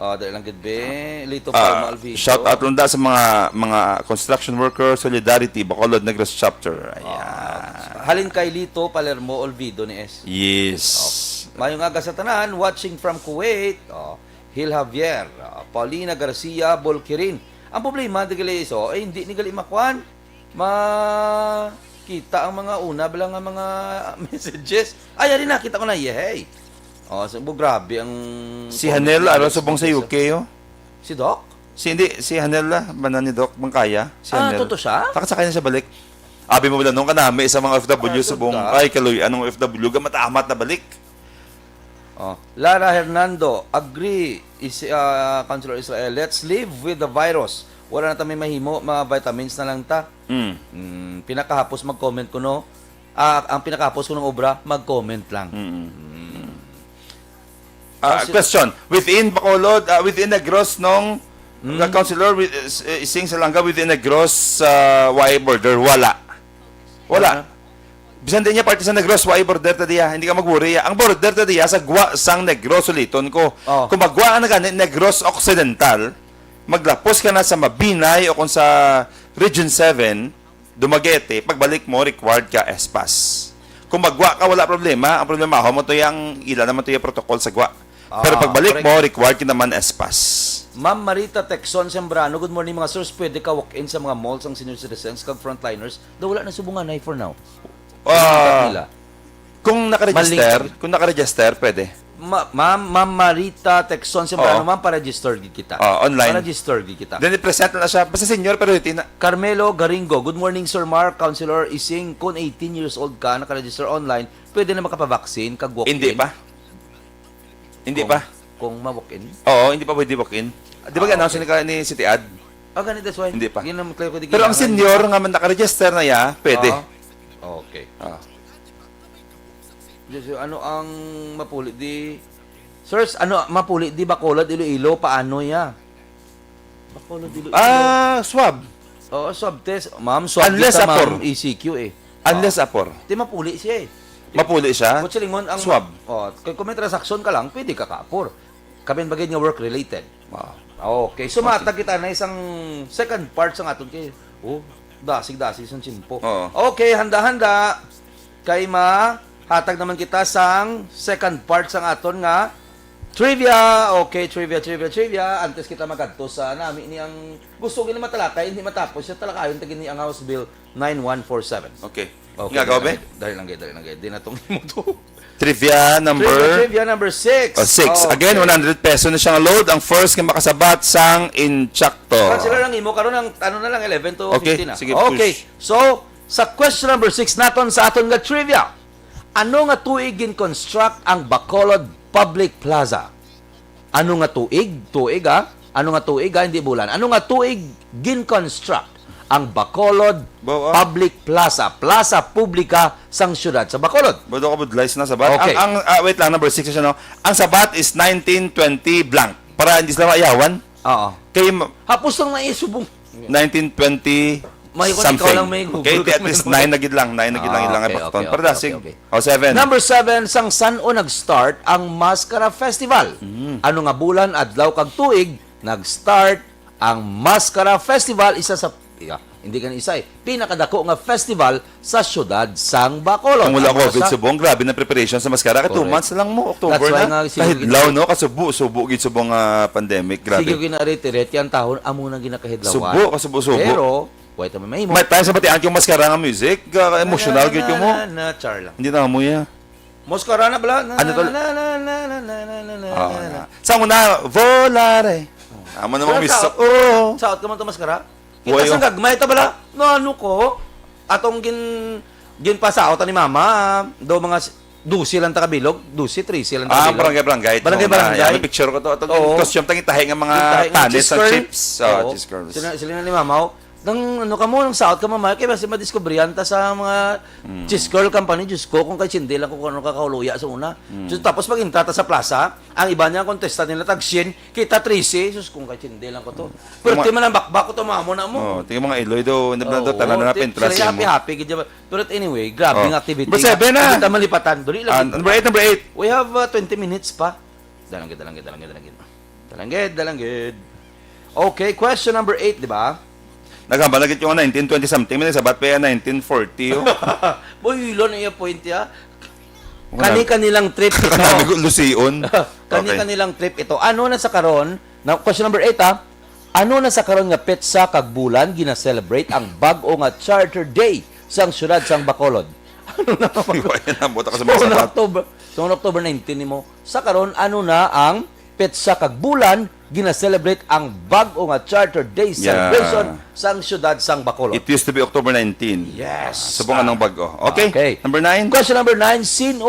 Ah, dali lang gid be. Lito Ah, Palma Alvito. Shout out lang da sa mga mga construction worker, Solidarity, Bacolod, Negros Chapter. Ayan. Ah, halin kay Lito Palermo Olvido ni S. Yes. Mayong aga sa tanan, watching from Kuwait. Oh, Hil Javier, ah, Paulina Garcia Bolquirin. Ang problema, di gali iso, eh, hindi ni gali makuan. Makita ang mga una bala nga mga messages. Ay, ari na, kita ko na, yehey. Oh, so, bu-, grabe ang Si comment Hanel, ni ano, Alex subong sa Mendoza. U K, oh. Si Doc? Si, hindi, si Hanel, ah, ba na ni Doc Bangkaya? Si Ah, Hanel. Toto siya? Nakasakay na siya balik. Abi mo bala nung kanami sa mga O F W Ah, subong, Doc. Ay, kaluy, anong O F W, ga matamat na balik. Oh. Lara Hernando, agree, is, ah, Councilor Israel, let's live with the virus. Wala na ta may mahimo, mga vitamins na lang ta. Mm. Mm, pinakahapos mag-comment ko, no? Ah, ang pinakahapos ko ng obra, mag-comment lang. Mm. Ah, Kasi question, within Bacolod, ah, within Negros, nung Mm. uh, Councilor, with, uh, Sing Salanga, within Negros, uh, why border? Wala. Wala. Wala. Bisan din niya parte sa Negros, why border ta diya? Hindi ka mag-worry. Ang border ta diya sa gwa sang Negros, suliton ko. Oh. Kung magwa ka na gani, Negros Occidental, maglapos ka na sa Mabinay o kung sa Region seven, Dumaguete, pagbalik mo, required ka S pass. Kung magwa ka, wala problema. Ang problema mo to, yung ila naman to yung protocol sa gwa. Pero Ah, pagbalik correct. mo, required ka naman S pass. Ma'am Marita Texon Sembrano, good morning mga sirs. Pwede ka walk-in sa mga malls ang senior citizens kag frontliners? Daw wala na subong anay for now. Ah, Nila. kung nakaregister, Maling- kung nakaregister, pwede. Ma- Ma'am, Ma'am Marita Texon Sembrano, Oo. ma'am, pa-register gid kita. Ah, online. Pa-register gid kita. Then, i-present na siya. Basta senior, pero hindi na. Carmelo Garingo, good morning, Sir Mark, Councilor Ising. Kung eighteen years old ka, nakaregister online, pwede na makapavaksin kag walk-in? Hindi pa. Hindi Kung- pa. Kung ma-walk-in? Oo, hindi pa pwede walk-in. Di ba Ah, ga-announce okay. ni, ka- ni City Ad? Ah, ganito, that's why. Hindi pa. Hindi na mag-clear ko di Pero ang kailangan. senior nga man nakaregister na ya, pwede. Ah, okay. Ah. Diyos, ano ang mapuli di? Sirs, ano mapuli di Bacolod, Iloilo, paano ya? Bacolod, Iloilo. Ah, swab. Oo, swab test. Ma'am, swab Unless kita, apor. Ma'am, E C Q eh. Unless apor. Di mapuli siya eh. Mapuli siya. Kung silingon ang Swab. Oh, kung kung may transaction ka lang, pwede ka kaapor. Kami bagay nga work-related. Wow. Okay, so matag kita na isang second part sa aton kay oh, dasig-dasig sang tiyempo. Oo. Okay, handa-handa kay mahatag naman kita sang second part sang aton nga trivia. Okay, trivia, trivia, trivia. Antes kita magadto sa nami ni ang gusto gini matalakay, hindi matapos siya talakayon ta gini ang House Bill nine one four seven. Okay. Okay, Nga, dali Gobe? lang, dali lang, dali lang, dali lang. Di na tong imo to. Trivia number Trivia, trivia number six. oh, six. Okay. Again, one hundred peso na siya nga load. Ang first nga makasabat sang intsakto. Councilor, ang imo karon ang ano na lang, eleven to Okay, fifteen na. sige, Okay. push. So, sa question number six naton sa aton nga trivia, ano nga tuig gin-construct ang Bacolod Public Plaza? Ano nga tuig? Tuig, ha? Ano nga tuig, ha? Hindi bulan. Ano nga tuig gin-construct ang Bacolod Bawa. Public Plaza, plaza publika sang siyudad sa Bacolod? Bodo ka budlay sa nasabat. Okay. Ang, ang, ah, wait lang, number six siya, no? Ang sabat is nineteen twenty blank. Para hindi sila maayawan. Oo. Kay ma- Hapos lang na isubong. nineteen twenty May kung something. ikaw lang may Google Kay ka, at least may nine na gid lang, nine na gid lang Ah, ilang okay, ipakton. okay, Para okay, dasig. okay, okay. Oh, seven. Number seven, sang san-o nag-start ang Mascara Festival? Mm. Ano nga bulan, adlaw kag tuig nag-start ang Mascara Festival? Isa sa, yeah, hindi ka na isa eh, pinakadako nga festival sa siyudad sang Bacolod. Kung wala Ano COVID, sa- subong, grabe na preparation sa Mascara. Kay two Correct. months lang mo, October That's why na. Nga, sige, Kahidlaw, no? Kasubo, subo gid subong ah, pandemic. Grabe. Sige, gina-reiterate yan, tahon, amo nang ginakahidlawan. Subo, kasubo, subo. Pero, wait, may mahimo. May time sa batian yung Mascara nga music, ah, emotional gid yung mo. Na, na, na, char lang. Hindi na mo ya. Mascara na bala? Na, Ano to? Na, na, na, na, na, na, na, na, Ah, na, na. Sa una, volare. Amo na Pero mga miss. sa- Oh. Saot ka man to, Mascara? Uy, Kita sang oh. gagmay ta bala. No, ano ko? Atong gin ginpasaot ni Mama, do mga s- dose lang ta kabilog, dose, trese lang ta Ah, kabilog. barangay, barangay. Barangay, Ito na, barangay. yan, may picture ko to. Ito, Oo. costume tang itahi nga mga Yung tahi nga tanis cheese sa curl. chips. Oh, Oo. cheese curls. Sila, sila ni Mama, oh, nang ano ka mo, nang saot ka, Mama, kaya basi madiskubrihan ta sa mga Mm. cheese curl company, Diyos ko, kung kay Cindy lang ko kung ano kakahuluya sa una. So, tapos pag intra ta sa plaza, ang iba niya contestant nila tag siyam, kita trese, sus, kung kay Cindy lang ko to. Pero Tuma- di man ang bakbak ko, tumamo na mo. Oh, tingnan mga iloy do, hindi na do Oo, tanan na ti- pintra sila sa happy mo. Happy gid. Pero anyway, grabe Oh. nga activity. Number seven na. Hindi ta malipatan. Dali lang. Ah, number eight, number eight. We have uh, twenty minutes pa. Dalanggid, dalanggid, dalanggid, dalanggid. Dalanggid, dalanggid. Okay, question number eight, di ba? Naghambal na gid yung nineteen twenty something, may nagsabat pa yung nineteen forty, oh. Boy, yun na yung point, ya. Wala. Kani-kanilang trip ito. Kanami ko, Lucion. Kani-kanilang trip ito. Ano na sa karon? Na, question number eight, ha? Ano na sa karon nga petsa kag bulan gina-celebrate ang bag-o nga Charter Day sang siyudad sang Bacolod? Ano na nga Wala na, buta ka sa So, mga na sabat. October, so, na October nineteen nimo. Sa karon, ano na ang petsa kag bulan gina-celebrate ang bag-o nga Charter Day Yeah. celebration sang siyudad sang Bacolod? It used to be October nineteen. Yes. Subong anong bag-o. Okay. Okay. Number nine. Question number nine, sino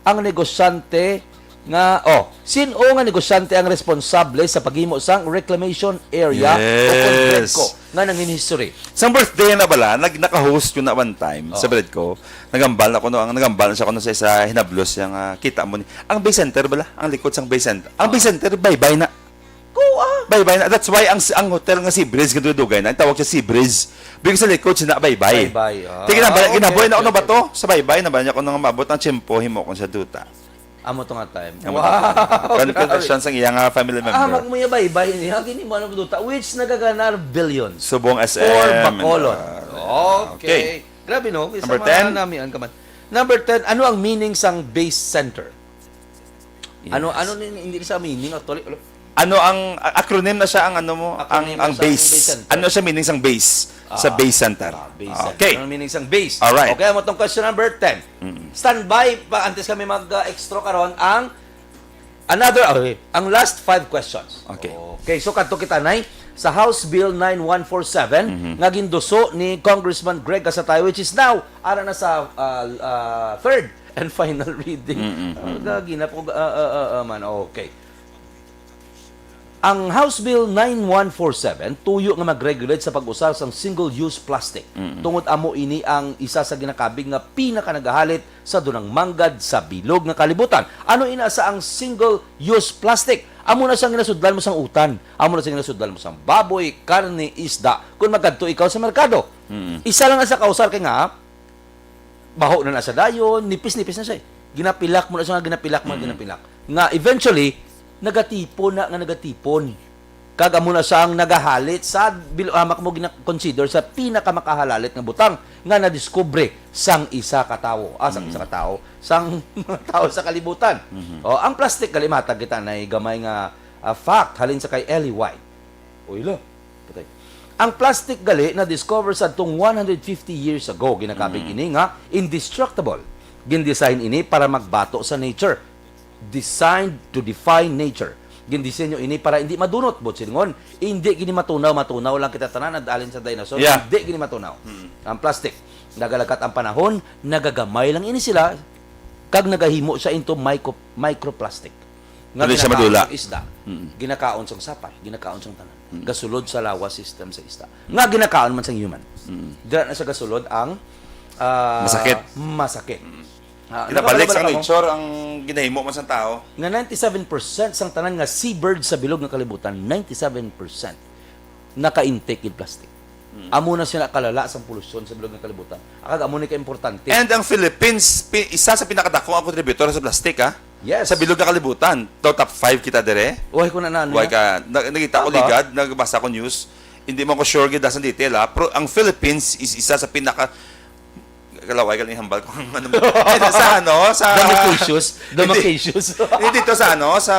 ang negosyante nga, oh, sino nga negosyante ang responsable sa paghimo sang reclamation area o Yes. concrete ko nga nangin history? Sang birthday na bala, nag naka-host ko na one time sa Oh. Bredco. Nagambal na ko no, ang nagambal na siya ko no sa isa hinablos siya nga kita mo ni. Ang Bay Center bala, ang likod sang Bay Center. Ang Bay Center baybay na. Kuha. Baybay na. That's why ang ang hotel nga Sea Breeze nga dugay na, ang tawag siya Sea Breeze. Because sa likod siya na baybay. Baybay, ah. Tingnan ba, Okay, ginaboy na okay, ano ba okay. to? Sa baybay na ba niya kung nang maabot ang tiyempo, himo kung sa duta. Amo to nga time. Amo Wow. to. Kan confession sang iyang ah, family member. Ah, magmuya baybay niya. Gini mo ano duta. Which nagaganar billions. Subong S M. For Bacolod. Ah, Okay. Grabe no? Isa Number mga ten? namian ka man. Number ten, ano ang meaning sang base center? Ano, Yes. ano ni, hindi sa meaning actually. Ano? Ano ang a- acronym na siya ang ano mo, ang Acronym na ang siya, ang base. base center. Ano siya meaning sang base sa Ah, base center? ah, base center. Okay. Ano ang meaning sang base? Alright. Okay, amo tong question number ten. Standby pa antes kami mag-extra karon ang another, okay, ang last five questions. Okay. Okay, so kadto kita nay sa House Bill nine one four seven nga ginduso ni Congressman Greg Casatay, which is now ara na sa ah, ah, third and final reading. Ah, gagi na po, ah, ah, ah, ah, man. Okay. Ang House Bill nine one four seven tuyo nga mag-regulate sa pag-usar sang single-use plastic. Tungod amo ini ang isa sa ginakabig nga pinakanagahalit sa dunang manggad sa bilog nga kalibutan. Ano ina sa ang single-use plastic? Amo na siyang ginasudlan mo sang utan. Amo na siyang ginasudlan mo sang baboy, karne, isda. Kung magkadto ikaw sa merkado, isa lang na sa kausar kay nga baho na na sa dayon, nipis-nipis na siya. Eh. Ginapilak mo na siya, nga ginapilak mo, ginapilak. Nga eventually, nagatipon na nga nagatipon. Kag amo na siya ang nagahalit sa bil-, hamak mo gina-consider sa pinakamakahalalot nga butang nga nadiskubre sang isa ka tawo, ah, sang isa ka tawo, sang mga tawo sa kalibutan. O, ang plastic gali matag kita na gamay nga ah, fact halin sa kay Ellie White. Uy, la. Patay. Ang plastic gali na-discover sa tong one hundred fifty years ago. Ginakabig ini nga indestructible. Gindesign ini para magbato sa nature. Designed to defy nature. Gindisenyo ini para hindi madunot, buot silingon. Hindi gini matunaw, matunaw lang kita tanan, nag-alin sa dinosaur. Yeah. Hindi gini matunaw. Ang plastic, nagalakat ang panahon, nagagamay lang ini sila, kag nagahimo siya into micro, microplastic. Nga Dili siya ginakaon madula. sang isda, ginakaon sang sapay, ginakaon sang tanan. Gasulod sa lawas system sa isda. Nga ginakaon man sang human. Dira na siya gasulod ang ah, Masakit. Masakit. Ah, Ginabalik sa nakabalik-balik ako. Nature ang ginahimo man sa tao. Nga ninety-seven percent sang tanan nga seabird sa bilog nga kalibutan, ninety-seven percent naka-intake in plastic. Amo na sila kalala sang polusyon sa bilog nga kalibutan. Akag amo ni ka-importante. And ang Philippines, pi- isa sa pinakadako nga contributor sa plastic, ha? Yes. Sa bilog nga kalibutan. Daw top five kita dire. Uy, kung ano, ano Why yan? ka? Na, nakita ko Tama. Ligad, nagbasa ko news. Hindi mo ko sure gid sa detail, ha? Pero ang Philippines is isa sa pinaka kalaway galing hambal ko ang ano mo. Ay, sa ano, sa Damacacious. Hindi. Damacacious. Hindi dito sa ano, sa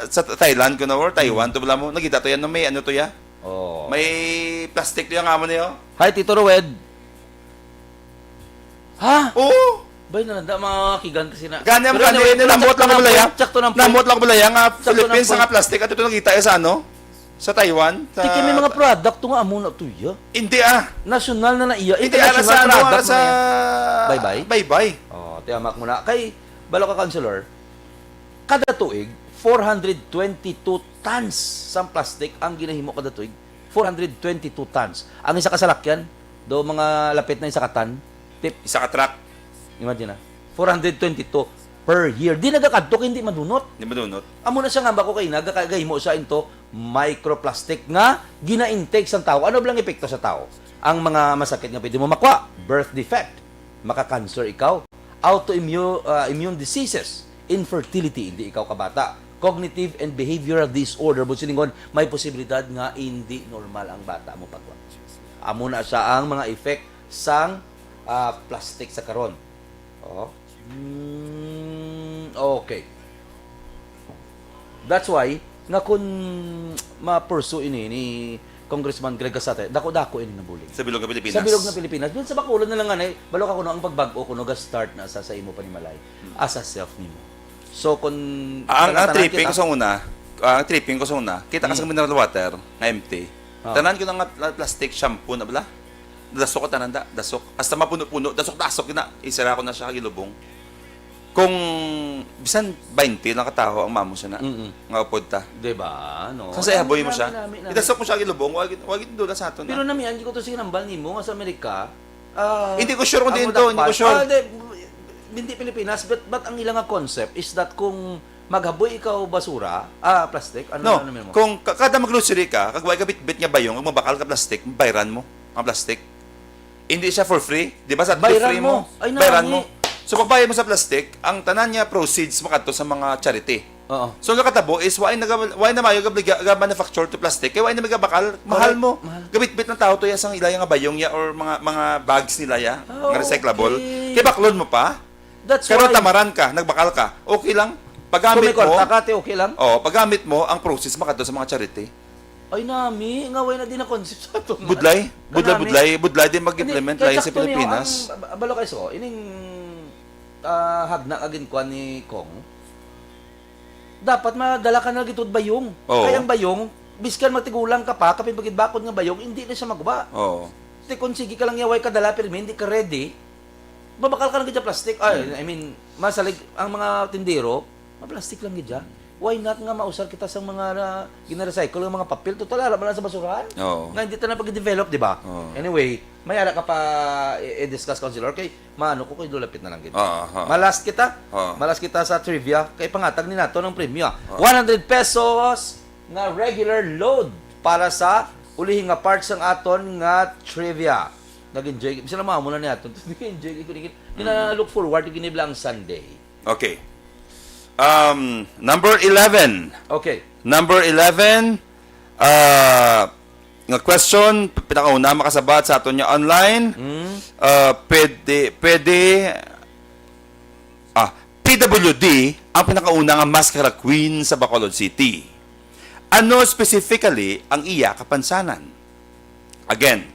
sa Thailand ko na or Taiwan to bala mo. Nakita to yan, no, may ano to ya? Oh. May plastic to yung amo niyo. Hi, Tito Roed. Ha? Oo. Bay, nalanda, mga kigan kasi na. Gani ang Pero gani, anyway, pero namot sakto lang na balaya. Point, sakto na Namot lang balaya nga Sakto na Philippines point. Nga plastic ato to nakita sa ano? Sa Taiwan. Sa Di kami mga product to nga amo na to iya. Hindi ah. National na na iya. Hindi ara International sa ano, ara product sa na iya. Bye-bye? Bye-bye. Oh, tiyamak mo na. Kay, balo ka, Councilor, kada tuig, four hundred twenty-two tons sang plastic ang ginahimo kada tuig. Four hundred twenty-two tons. Ang isa ka salakyan, do mga lapit na isa ka ton. Tip, Isa ka truck. Imagine na. Four hundred twenty-two per year. Di nagakadto kay hindi madunot. Di madunot. Amo na siya nga ba ko kay nagakagahimo siya into microplastic nga gina-intake sang tao. Ano blang epekto sa tao? Ang mga masakit nga pwede mo makwa, birth defect, maka-cancer ikaw, autoimmune ah, immune diseases, infertility, hindi ikaw kabata, cognitive and behavioral disorder, buot silingon, may posibilidad nga hindi normal ang bata mo pagwa. Amo na siya ang mga effect sang ah, plastic sa karon. Oh. Mm, okay. That's why nga kun ma-pursue ini ni Congressman Greg Casate, dako-dako ini nga bulig. Sa bilog nga Pilipinas. Sa bilog nga Pilipinas. Dun sa bakulan na lang nga, eh, balo ka kuno ang pagbag-o kuno ga-start na sa, sa imo panimalay. As a self nimo. So, kung Ang, ang tanan-tanan tripping kita- ko sa una, ang tripping ko sa una, kita ka sa Hmm. mineral water nga empty. Ah. Tanan ko na nga pla- plastic shampoo na bala. Dasok ko tanan da, dasok. Hasta mapuno-puno, dasok-dasok na. Isira ko na siya kagilubong. Kung bisan twenty lang kataho ang mamo siya na, Mm-mm. nga upod ta. Diba? No? Kung sa ihaboy mo Nami, siya, nami, nami. Idasok mo siya kagilubong, wag wag dula sa aton. Pero nami, ang ko to sige nambal nimo nga sa Amerika, ah, Hindi ko sure kung ang diin una to, hindi ko pa- sure. Ah, di, hindi Pilipinas, but, but ang ilang nga concept is that kung maghaboy ikaw basura, ah, plastic, ano No, ano mo? Kung ka- kada mag-grocery ka, kag wa ka bitbit nga bayong, kag mabakal ka plastic, bayran mo ang plastic. Hindi siya for free, di ba? Sa Bayran free mo. mo, Ay, bayran nani. mo. So pagbayad mo sa plastic, ang tanan niya proceeds makadto sa mga charity. Oo. So, ang nakatabo is, why na, why na mayo gabliga, ga manufacture to plastic? Kay why na may gabakal? Mahal Correct. mo. Mahal. Gabitbit ng tao to ya sang ilaya nga bayong ya or mga mga bags nila ya, Ah, nga recyclable. okay. Kay baklon mo pa? That's Kaya why. Tamaran ka, nagbakal ka. Okay lang. Kung Paggamit may kwarta mo, ka, te, okay lang? Oh, paggamit mo, ang proceeds makadto sa mga charity. Ay, nami, nga way na din ang concept sa ato. Budlay, budlay, Kanami. budlay, budlay din mag-implement Hindi, kay lang sa sakto niyo, Pilipinas. Ang, ba- balo kayo so, ining ah, hagna nga ginkuan ni Kong, dapat madala ka na lang gitod bayong. Oo. Kaya ang bayong, biskan matigulang ka pa, kapin pagidbakod nga bayong, hindi na siya maguba. Oo. Ti kung sige ka lang yaway kadala, pero hindi ka ready, mabakal ka lang gid sa plastic. Ay, I mean, masalig, ang mga tindero, ma-plastic lang gid siya. Why not nga mausar kita sa mga na, gina-recycle nga mga papel? Total, ara man lang sa basurahan. Oo. Nga hindi ta na pag-develop, di ba? Oo. Anyway, may ara ka pa i- i-discuss, Councilor, kay maano ko kay lulapit na lang gid. Ah, aha. Malas kita. Ah. Malas kita sa trivia kay pangatag ni nato ng premyo. Ah. One hundred pesos nga regular load para sa ulihi nga part sang aton nga trivia. Nag-enjoy. Sila mga muna ni aton. Nag-enjoy ko. Gina-look forward ko ginibla ang Sunday. Okay. Um, number eleven. Okay. Number eleven, ah, nga question, p- pinakauna makasabat sa aton nga online. Mm. Ah, pwede, pwede, ah, P W D ang pinakauna nga mascara queen sa Bacolod City. Ano specifically ang iya kapansanan? Again,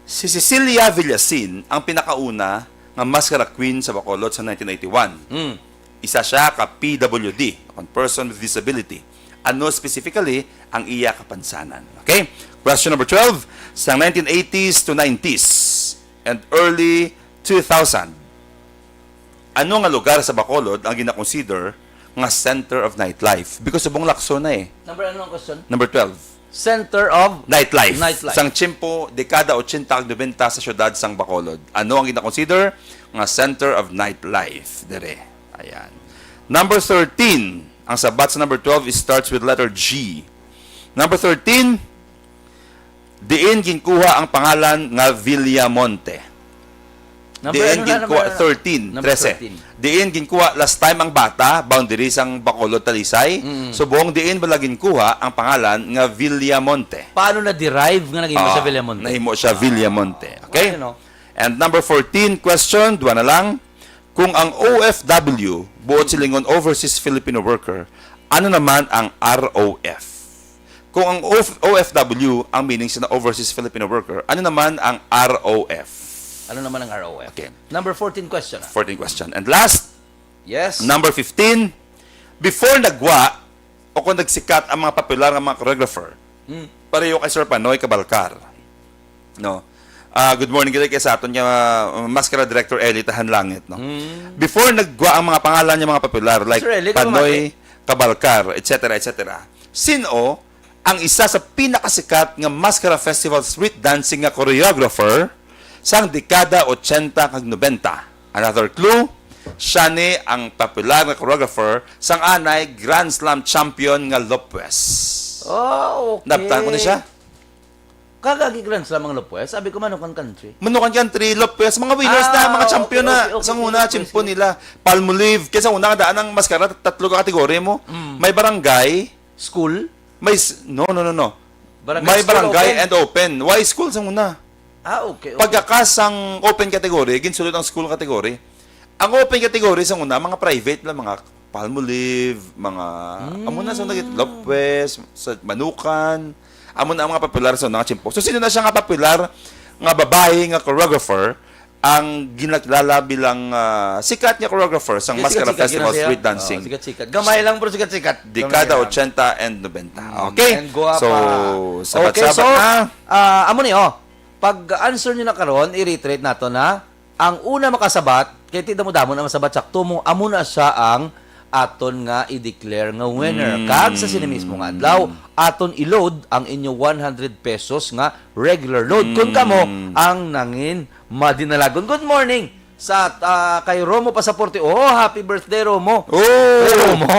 si Cecilia Villasin ang pinakauna nga mascara queen sa Bacolod sa nineteen eighty-one. Mm. Isa siya ka P W D, kon person with disability. Ano specifically ang iya kapansanan? Okay? Question number twelve, sa nineteen eighties to nineties and early two thousand, ano nga lugar sa Bacolod ang ginakonsider nga center of nightlife? Because subong Lacson na eh. Number ano ang question? Number twelve. Center of Nightlife. Nightlife. Sang tiyempo, dekada eighty kag ninety sa siyudad sang Bacolod. Ano ang ginakonsider nga center of nightlife? Dere. Ayan. Number thirteen. Ang sabat sa number twelve is starts with letter G. Number thirteen, diin ginkuha ang pangalan nga Villamonte? Number Diin ano na, ginkuha, number ano? thirteen, Number trese. thirteen. Diin ginkuha last time ang bata, boundary sang Bacolod, Talisay. Mm. Subong diin bala ginkuha ang pangalan nga Villamonte? Paano na-derive nga naging Ah, sa Villamonte? Nahimo siya Villamonte. Okay? Ano? And number fourteen question, duha na lang. Kung ang O F W, buot silingon overseas Filipino worker, ano naman ang R O F? Kung ang O F, O F W, ang meaning sa overseas Filipino worker, ano naman ang R O F? Ano naman ang R O F? Okay. Number fourteen question. Ah. Fourteen question. And last, Yes. number fifteen, before nagwa o kung nagsikat ang mga popular nga mga choreographer, Hmm. pareho kay Sir Panoy Cabalcar. No? Ah, good morning kita kay sa aton nga uh, Maskara Director Eli Tahanlangit, no? Hmm. Before nagwa ang mga pangalan nga mga popular like Sir Eli, Panoy Cabalcar, et cetera, et cetera. Sino ang isa sa pinakasikat nga Maskara Festival street dancing nga choreographer sang dekada eighty kag ninety? Another clue, siya ni ang popular nga choreographer sang anay Grand Slam champion nga Lopez. Oh, okay. Nabtan ko na siya. Kagagi Grand Slam ang Lopez. Sabi ko, Manukan Country. Manukan Country, Lopez, mga winners Ah, na, mga okay, champion na. okay, okay, Sa okay, una, okay, champion sige. nila. Palmolive, kaya sa una, daan ang maskara, tatlo ka kategory mo. Mm. May barangay, School? may, s- no, no, no, no. Barangay may school barangay open? and open. Why school sa una? Ah, okay. okay. Pagkakas ang open category, ginsulod ang school category. Ang open category sa una, mga private lang, mga Palmolive, mga, Mm. amo na sa nagit, Lopez, sa Manukan, amo na ang mga popular sa una nga chimpo. So, sino na siya nga popular nga babae nga choreographer ang ginakilala bilang ah, sikat nga choreographer sang Sige, Maskara sikat-sikat, Festival gina siya. Street Dancing? Oh, sikat-sikat. Gamay lang, pero sikat-sikat. Dekada Gamay lang. eighty and ninety. Mm, Okay? and guwapa. So, Okay, sabat-sabat so, na. Ah, amo ni, oh. Pag-answer nyo na karon, i-reiterate nato na ang una makasabat, kay ti damo-damo na masabat sakto mo, amo na siya ang aton nga i-declare nga winner. Mm. Kag sa sini mismo nga adlaw, aton i-load ang inyo one hundred pesos nga regular load. Kung Mm. kamo ang nangin madinalagon. Good morning sa ah, kay Romo Pasaporte. Oh, happy birthday, Romo. Oh! Kay Romo.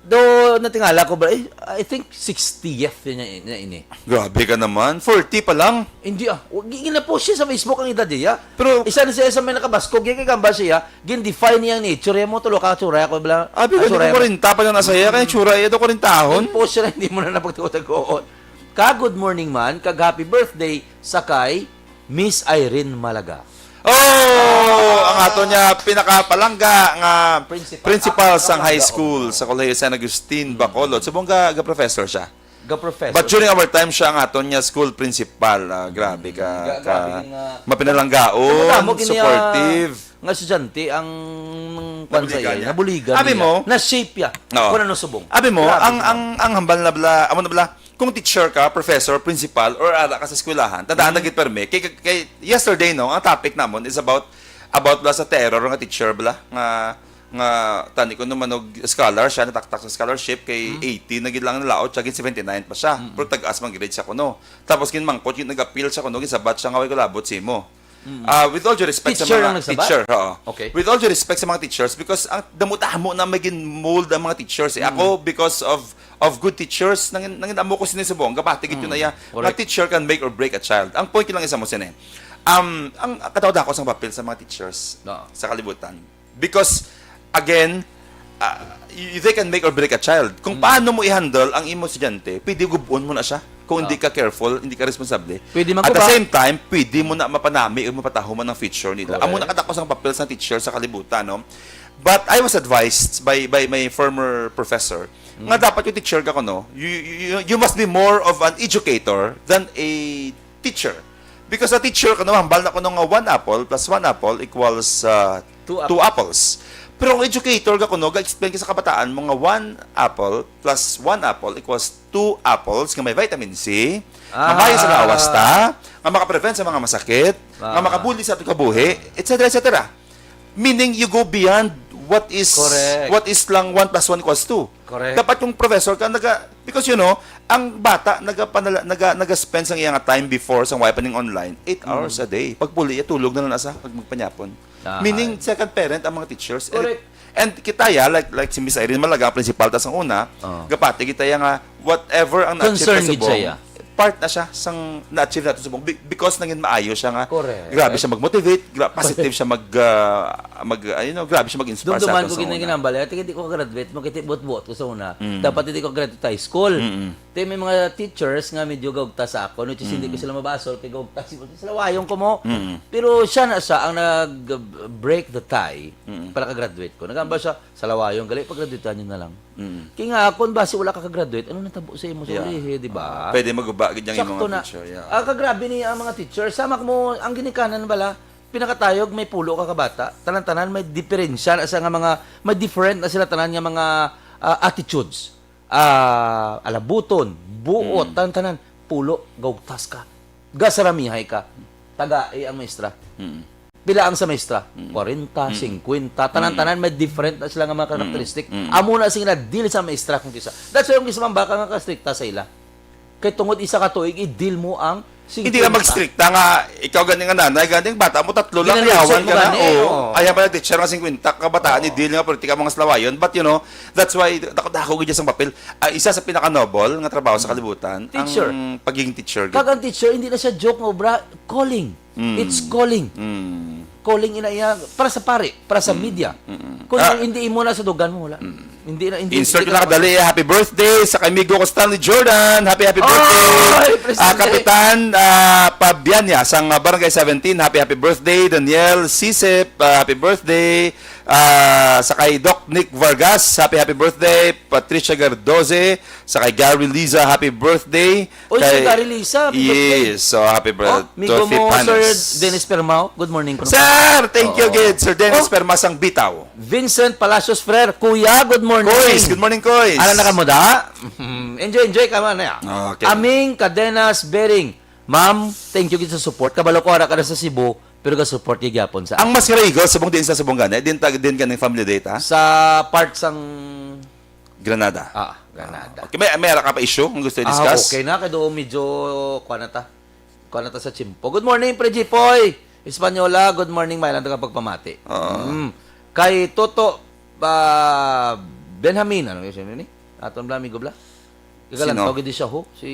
Do natingala ko ba, eh, I think sixtieth niya, niya ini. Grabe ka naman, forty pa lang. Hindi ah. Wa-, gi-, gina-post siya sa Facebook ang edad niya. Pero isa na siya sa may nakabaskog, kay gamba siya, gin-define niya ang nature mo, tulo ka tsura, ako bala. Abi ko, ah, tsura mo. Kwarenta pa lang nasa iya, kaya tsura iya do kwarentahon. Post siya na, hindi mo na napagtuo-tagoon. Ka, good morning man, kag happy birthday sa kay Miss Irene Malaga. Oh, ang ato niya pinakapalangga nga principal, principal sang high school sa Kolehiyo San Agustin, Bacolod. Subong ga, ga professor siya. Ga professor. But during our time, siya ang aton niya school principal. Ah, grabe ka, mm, ga-, ka grabe nga mapinalanggaon, madamo gini, ah, supportive. Nga estudyante ang kwan sa iya, nabuligan niya. Abi mo? Na-shape ya. Oo. Kung ano subong. Abi mo, grabe ang, ang, ang hambal na bala, amo na bala, kung teacher ka, professor, principal, or ara ka sa eskwelahan, tandaan na gid permi. Kay, kay yesterday, no, ang topic namon is about, about bala sa terror nga teacher bala, nga, nga tani ko naman og scholar siya, nataktak sa scholarship, kay eighty na gid lang nalaot siya, gin seventy-nine pa siya. Pero tag-as man grade siya kuno. Tapos ginmangkot, gin nag-appeal siya kuno, ginsabat siya nga way ko labot sa imo. Mm. Ah, with all due respect sa mga teacher, lang nagsabat? Teacher, oo. Okay. With all due respect sa mga teachers, because ang damo-damo na may gin-mold ang mga teachers, eh. Mm. Ako, because of, of good teachers, nangin-, nangin-amo ko sini subong, gapati gid ko na iya, nga correct. Teacher can make or break a child. Ang point ko lang isa mo sini. Um, ang kadaw-dako sang papel sa mga teachers sa kalibutan. Because, again, ah, y-, they can make or break a child. Kung paano mo i-handle ang imo estudyante, pwede gub-on mo na siya. Kung hindi ka careful, hindi ka responsable. Pwede maguba. At the same time, pwede mo na mapanami o mapatahuman ang future nila. Correct. Amo na kadako sang papel sa teacher sa kalibutan, no? But I was advised by, by my former professor nga dapat yung teacher ka, no? You, you, you, you must be more of an educator than a teacher. Because a teacher, kuno, hambal na kuno nga one apple plus one apple equals, uh, two apples. Two apples. Pero ang educator ka kuno, ga-explain ka sa kabataan mo nga one apple plus one apple equals two apples nga may vitamin C, nga maayo sa lawas ta, nga makaprevent sa mga masakit, nga makabuli sa aton kabuhi, et cetera, et cetera. Meaning, you go beyond what is, correct, what is lang one plus one equals two. Correct. Dapat yung professor ka, naga-, because, you know, ang bata nagapanala-, naga-, naga-spend sang iyang time before, sang wala pa ning online, eight hours a day. Pagpuli, tulog na lang sa pag magpanyapon. Aha. Meaning, second parent ang mga teachers. And, correct, and kita ya, like, like si Miss Irene Malaga, ang principal ta sang una, gapati kita ya nga, whatever ang na-achieve, concern gid siya, yeah, part na siya sang na-achieve nato subong, be-, because nangin maayo siya nga, correct, grabe siya mag-motivate, gra-, positive siya mag, ah, mag, ah, you know, grabe siya mag-inspire sa aton sa una. Dumduman ko gid ang ginambal, eh, hindi ko graduate, makitibot-buot ko sa una. Mm. Dapat hindi ko graduate high school. Mm-mm. Te, may mga teachers nga medyo gaugta sa akon, which is hindi ko sila mabasol, kay gaugta si-, salawayon ko mo. Mm. Pero siya na siya ang nag-break the tie para ka-graduate ko. Nagambal siya, salawayon, gali, pag-graduate niyo na lang. Mm. Kay nga, kung basi wala ka ka-graduate, ano natabo sa imo sa ulihi, di ba? Ah, pwede maguba gid ang imong future, yeah. Sakto na. Ah, kagrabe ni ang mga teacher. Sama mo, ang ginikanan bala, pinakatayog, may pulo ka kabata. Tanan-tanan, may diferensya na sa nga mga, may different na sila tanan nga mga, ah, attitudes. Ah, alabuton, buot, tanan-tanan, pulo, gaugtas ka. Gasaramihay ka. Tagai ang maestra. Mm. Pila ang sa maestra? Mm. Kwarenta, mm, singkwenta. Tanan-tanan may different na sila nga mga characteristic. Mm. Amo na sila deal sa maestra kung kisa. That's why yung kisa man baka nga kastrikta sa ila. Kay tungod isa ka tuig, i-deal mo ang singkwenta. Hindi ka magstrikta nga, ikaw gani nga nanay, gani ang bata mo, tatlo lang, ginalusot yawan mo ka na, gani, oo. Oo. Ayaw pala teacher nga singkwenta kabataan, i-deal nga politika, mga salawayon. But, you know, that's why, dako-dako gid sang papel. Ah, isa sa pinaka-noble nga trabaho sa kalibutan, teacher, ang pagiging teacher. Kag ang teacher, hindi na siya joke nga obra, calling. Mm. It's calling. Mm. Calling ina iya para sa pari, para sa media. Mm. Kung hindi imo na sa dugan mo, wala. Mm. Hindi na, hindi, insert ko na kadali. Happy birthday sa kay amigo ko Stanley Jordan. Happy, happy birthday. Oy, Presidente. Ah, Kapitan, ah, Pabianya sang, ah, Barangay seventeen. Happy, happy birthday, Daniel Sisip. Ah, happy birthday. Ah, sa kay Doc Nick Vargas. Happy, happy birthday. Patricia Gardoze. Sa kay Gary Liza. Happy birthday. Oy, kay Gary Lisa, happy birthday. Yes, so happy birthday. Oh, migo mo, Sir Dennis Permao. Good morning, kuno. Sir, thank you gid, Sir Dennis Permao sang Bitaw. Vincent Palacios Frere, Kuya, good morning. Koys, good morning, Koys. Ano na ka mo da? Enjoy, enjoy ka man, ya. Okay. Aming Cadenas Bearing. Ma'am, thank you gid sa support. Kabalo ko, ara ka na sa Cebu, pero ga-support gid gyapon sa. Ang Mas Eagles, subong din sa subong gani, din tag-, din ganing family data? Sa part sang Granada. Ah, Granada. Ah, okay. May, may ara ka pa issue nga gusto i-discuss? Ah, okay na. Kay do medyo, kuha na ta. Kuha na ta sa tiyempo. Good morning, Pre Jipoy. Espanyola, good morning. May lang ka pagpamati. Oo. Mm. Kay Toto, ah, Benjamin, ano yun, sino ni? Aton bala, amigo bala. Sino? Gagalantaw gid siya, ho. Si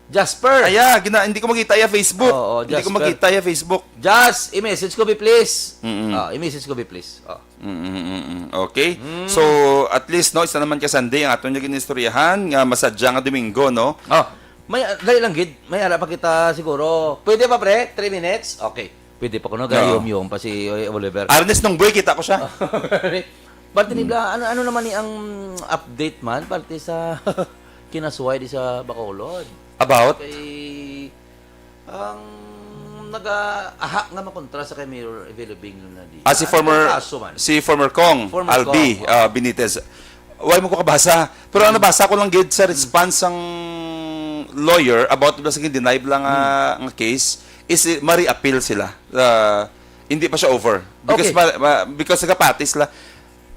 Jasper. Aya, gina, hindi ko makita ya Facebook. Oo, hindi ko Jasper. Makita ya Facebook. Jas, i-message ko, bi, please. Mm-mm. Ah, i-message ko, bi, please. Oh. Mm, mm, mm, mm. Okay. Mm. So, at least, no, isa naman ka Sunday ang aton nga ginistoryahan nga masadya nga Domingo, no? Oh. May, dali lang gid. May ara pa kita siguro. Pwede pa, pre? Three minutes? Okay. Pwede pa kuno, oo. Gayom-yom pa si, eh, Oliver. Ernest Nungboy, kita ko siya. Parte ni, mm, Bla, ano, ano naman ni ang update man? Parte sa kinasuway di sa Bacolod. About? Kay ang nag-aha nga makontra sa kay Mayor Evelio Bing Lunadi. Ah, si former, kaso man, si former Cong, former Albi, Cong, ah, Benitez. Why mo ko kabasa? Pero ang, mm, nabasa ko lang gid sa response sang lawyer about bala sa gin-deny bala nga, mm, nga case is, eh, ma-reappeal sila. Ah, hindi pa siya over. Because, okay, ma-, ma-, because nagapati sila.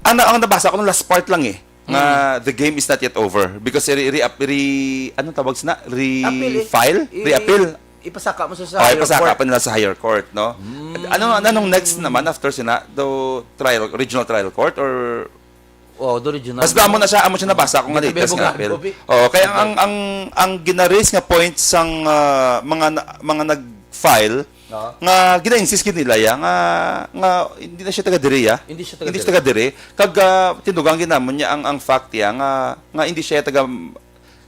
Ang, ang nabasa ko ng last part lang eh. Nga, mm, the game is not yet over because re, re, re, anong tawag sina? Appeal eh. Refile? I, reappeal? Ipasaka mo sa, sa, oh, higher court. Ipasaka pa nila sa higher court, no? Mm. Ano, anong next naman after sina? Do trial, regional trial court or? Oh, do regional. Mas damo na siya, amo siya nabasa ko nga latest nga appeal. Dito may abogado, bi. Oh, kaya ang, ang, ang, ang gina-raise nga point sang, ah, mga na, mga nag-file, oo, nga gina-insist gid nila ya nga, nga hindi na siya taga diri ya. Hindi siya taga diri. Hindi siya taga diri. Kag, ah, tindugan gid namon niya ang, ang fact ya nga, nga hindi siya taga,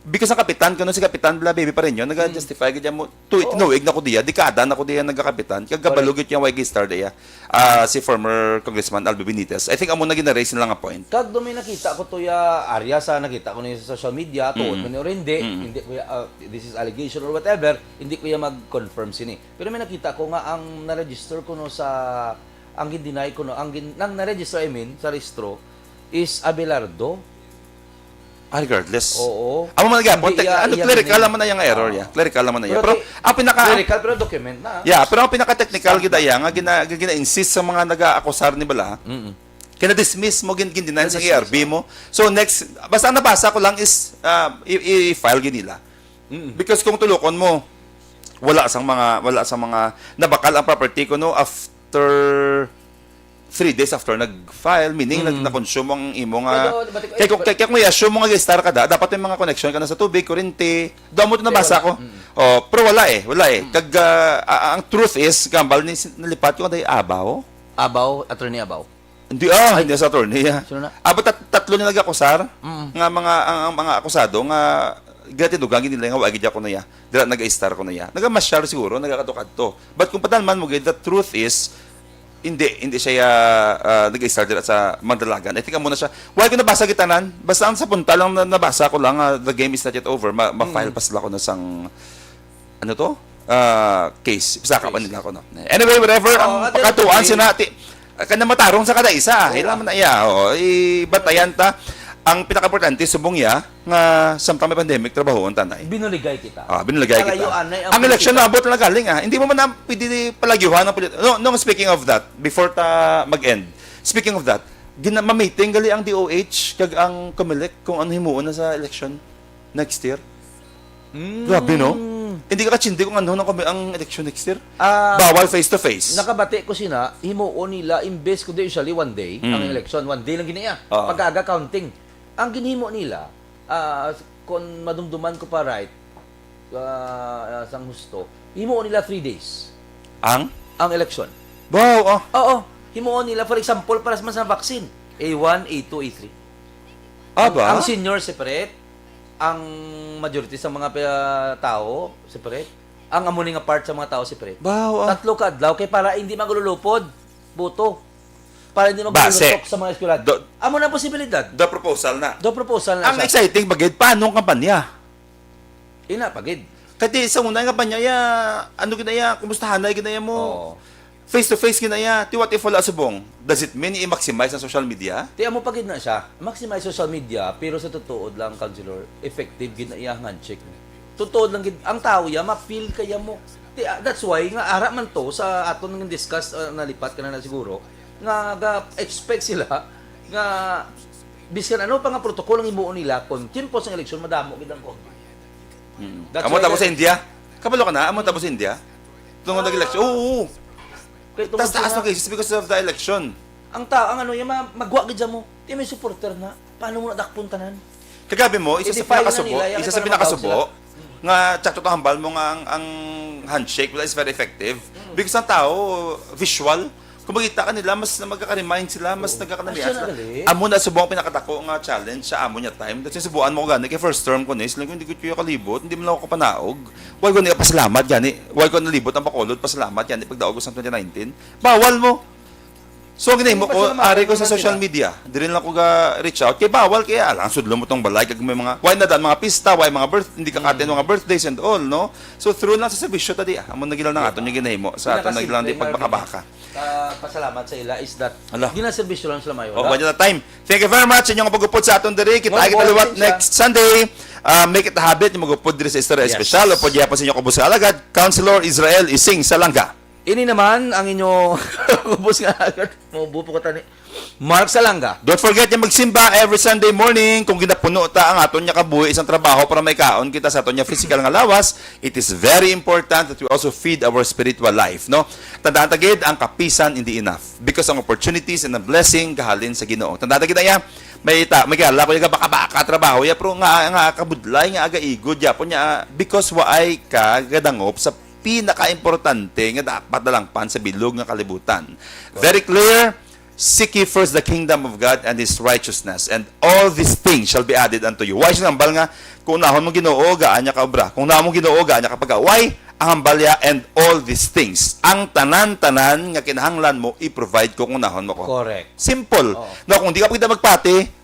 because ang kapitan, kuno si Kapitan bala, Baby Pareño, naga-justify gid ya mo, tu-, oo, tinuig na ko diya, dekada na ko diya nagakapitan, kag kabalo gid ya way gistar diya. Ah, si former Congressman Albi Benitez. I think amo na gina-raise nila nga point. Kag do may nakita ko to ya, Arya, sa nakita ko niya sa social media, tuod man ni or hindi, mm, hindi ko ya, ah, this is allegation or whatever, hindi ko ya mag-confirm sini. Pero may nakita ko nga ang na-register kuno sa, ang gin-deny kuno, ang gin-, nang na-register, I mean, sa rehistro is Abelardo. Ah, regardless. Oo. Amo man gihapon, hindi, tek-, iya, ano, iya, clerical gini, naman na yung error, oo, ya. Clerical naman na yan. Pero pero ti-, ang pinaka-, clerical, pero document na. Yeah, pero ang pinaka-technical gid iya nga gina-, gina-insist sa mga nag-aakusar ni bala. Mm-mm. Kaya na-dismiss mo, gin-, gin-deny sa A R B mo. Na-dismiss, oh. So, next, basta ang nabasa ko lang is, ah, i-, i-, i-file gid nila. Mm. Because kung tulukon mo, wala sang mga, wala sang mga, nabakal ang property ko, no, after three days after nag-file, meaning nag-, mm, na-consume ang imo nga. Pero, but, kaya kung, but kaya kung i-assume mo nga star ka da, dapat may mga connection ka na sa tubig, kuryente. Doon mo ito nabasa ko. Wala. Mm. Oh, pero wala eh, wala eh. Mm. Kag, ah, a-, ang truth is, gambal ni, nalipat ko kay Abaw. Abaw, Attorney Abaw. Hindi, ah, ay, hindi sa attorney, ah. Sino na? Ah, but tat-, tatlo na nag-akusar, mm, nga mga, ang, ang mga akusado nga ginatindugan gid nila nga wa gid ako na iya. Dira nag-istar ko na iya. Nagamasyar siguro, nagakadto-kadto. But kung padalman mo gid, the truth is, hindi, hindi siya, ah, nag-istar dira sa Mandalagan. I think amo na siya. Wala ko nabasa gid tanan. Basta ang sa punta lang na nabasa ko lang, ah, the game is not yet over. Ma-, ma-file, mm, pa sila ko na sang ano to? Ah, case. Basta ka pa nila ko, no? Anyway, whatever. Oo, ang at the end of the pagkatuan day, sina, ti-, ah, kanya matarong sa kada isa. Oo. Kailangan na iya. Oo, ibantayan ta. Ang pinaka-importante, subong iya, nga samtang may pandemic, trabahoon ta na eh. Binuligay kita. Ah, binuligay kita. Kalayuan na ang eleksyon na abot na galing, ah. Hindi mo man na pwede palagyuhan ang polit-, no, no, speaking of that, before ta mag-end, speaking of that, gina-, mamiting gali ang D O H kag ang Comelec kung ano himuon na sa eleksyon next year. Mm. Grabe, no? Hindi ka kachindi kung ano ang, ang election next year. Ah, bawal face to face. Nakabati ko sina, himuon nila, imbes kundi usually one day, mm, ang election, one day lang gini iya. Oo. Pag-aga counting. Ang ginhimo nila, ah, kung madumduman ko pa right, ah, sang husto, himuon nila three days. Ang? Ang election. Wow, ah. Oo. Himuon nila, for example, para sa, sa vaccine. A one, A two, A three. Ah, ang, ba? Ang senior separate, ang majority sa mga pa-, tao separate, ang amo ni nga part sa mga tao separate. Wow, ah. Tatlo ka adlaw kay para hindi magululupod. Boto. Para hindi magululupod sa mga eskwelahan. Amo na ang posibilidad. The proposal na. The proposal na. Ang siya. Exciting pa gid, paano ang kampanya? Ina pa gid. Kay sa una nga kampanya, ya, ano gid na ya, kumustahan na gid na ya mo? Oo. Face to face gid na ya. Ti what if wala subong? Does it mean i-maximize ang social media? Ti amo pa gid na siya. Maximize social media, pero sa totoo lang, Councilor, effective gid na iya handshake. Totoo lang gid, ang tao ya, ma-feel kaya mo. Ti, ah, that's why nga ara man to sa aton nga discuss, ah, nalipat ka na, na siguro, nga ga-expect sila nga bisan ano pa nga protocol ang himuon nila, kung tiempo sa eleksyon, madamo gid ang COVID. Mm. That's why tapos sa India. Kabalo ka na, amo tapos sa India. Tungod nag-election. Oo, oo. Taas-taas ang cases because of the election. Ang ta-, ang ano, yung ma-, magwa gid mo. Di may supporter na. Paano mo nadakpon tanan? Kagabi mo, isa sa I-defy na pinakasubo, nila, yung isa sa pinakasubo, sila. Nga tsakto to hambal mo nga ang, ang handshake wala is very effective. Mm. Because ang tao, visual, kung makita ka nila, mas na magkaka-remind sila, mas Oo. nagkakanamian Ay, siya sila. na gali. Amo na subong pinakadako nga challenge sa amo niya time. Kasi subuan mo ko gani, kay first term ko ni, sila ko, "Hindi ko kayo kalibot, hindi man ako kapanaog." Why ko niya pasalamat gani? Why ko nalibot ang Bacolod, pasalamat gani, pagdaog ko sa twenty nineteen? Bawal mo. So, ang ginahimo Ano pa ko, sila ari ko sa makakita? social media. Diri lang ko ga reach out. Kay bawal, kaya alang sudlo mo tong balay. Kag may mga, why na dan, mga pista, why mga birth, hindi ka Mm. ka-attend mga birthdays and all, no? So, through lang sa serbisyo ta di, ah. Amo na gila na Diba? aton yung ginahimo sa aton na gila di Pinakasimple nga pagbakabaka. Ah, pasalamat sa ila is that Ala. ginaserbisyo lang sila mayo, Oh, wala? wala na time. Thank you very much sa inyong pagupod sa aton diri. Kita More kita liwat blessings, next ah. Sunday. Ah, make it a habit yung magupod diri sa Istorya Yes. Espesyal. O pwede hapon sa inyong kubos nga alagad, Councilor Israel Ising Salanga. Ini naman ang inyo kubos nga alagad. Maubo po ko tani. Mark Salanga. Don't forget yung magsimba every Sunday morning. Kung ginapuno ta ang aton niya kabuhi isang trabaho para may kaon kita sa aton niya physical nga lawas, it is very important that we also feed our spiritual life, no? Tandaan ta gid, ang kapisan hindi enough. Because ang opportunities and ang blessing gahalin sa Ginoo. Tandaan ta gid, aya, may ta-, may gala ko yung baka-baka trabaho, ya, pero nga, nga kabudlay, nga agaigo, ya po niya, because waay ka gadangop sa pinaka-importante nga dapat dalangpan sa bilog nga kalibutan. Very clear, "Seek ye first the kingdom of God and His righteousness, and all these things shall be added unto you." Why siya nambal nga, "Kung unahon mo Ginoo, gaan niya ka obra. Kung unahon mo Ginoo, gaan niya ka pagaway, ang hambal niya, and all these things." Ang tanan-tanan nga kinahanglan mo, i-provide ko kung unahon mo ko. Correct. Simple. Oo. Na kung di ka pagkita magpati,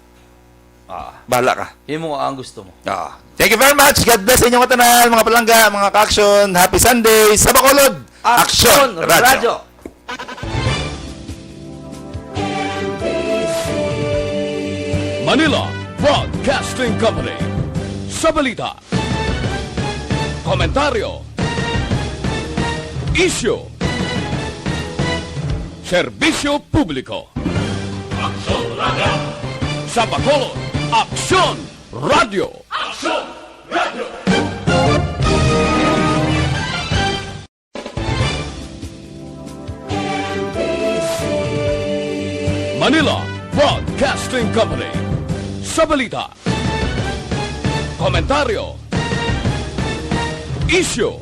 Ah. bahala ka. Imo ang gusto mo. Ah. Thank you very much. God bless sa inyo nga tanan, mga palangga, mga ka-action. Happy Sunday sa Bacolod. Action Action Radio. Radio. Manila Broadcasting Company. Sa balita, komentaryo, isyu, serbisyo publiko. Aksyon Radio. Sa Bacolod, Aksyon Radio. Aksyon Radio. Manila Broadcasting Company. Sa balita, komentaryo, isyu,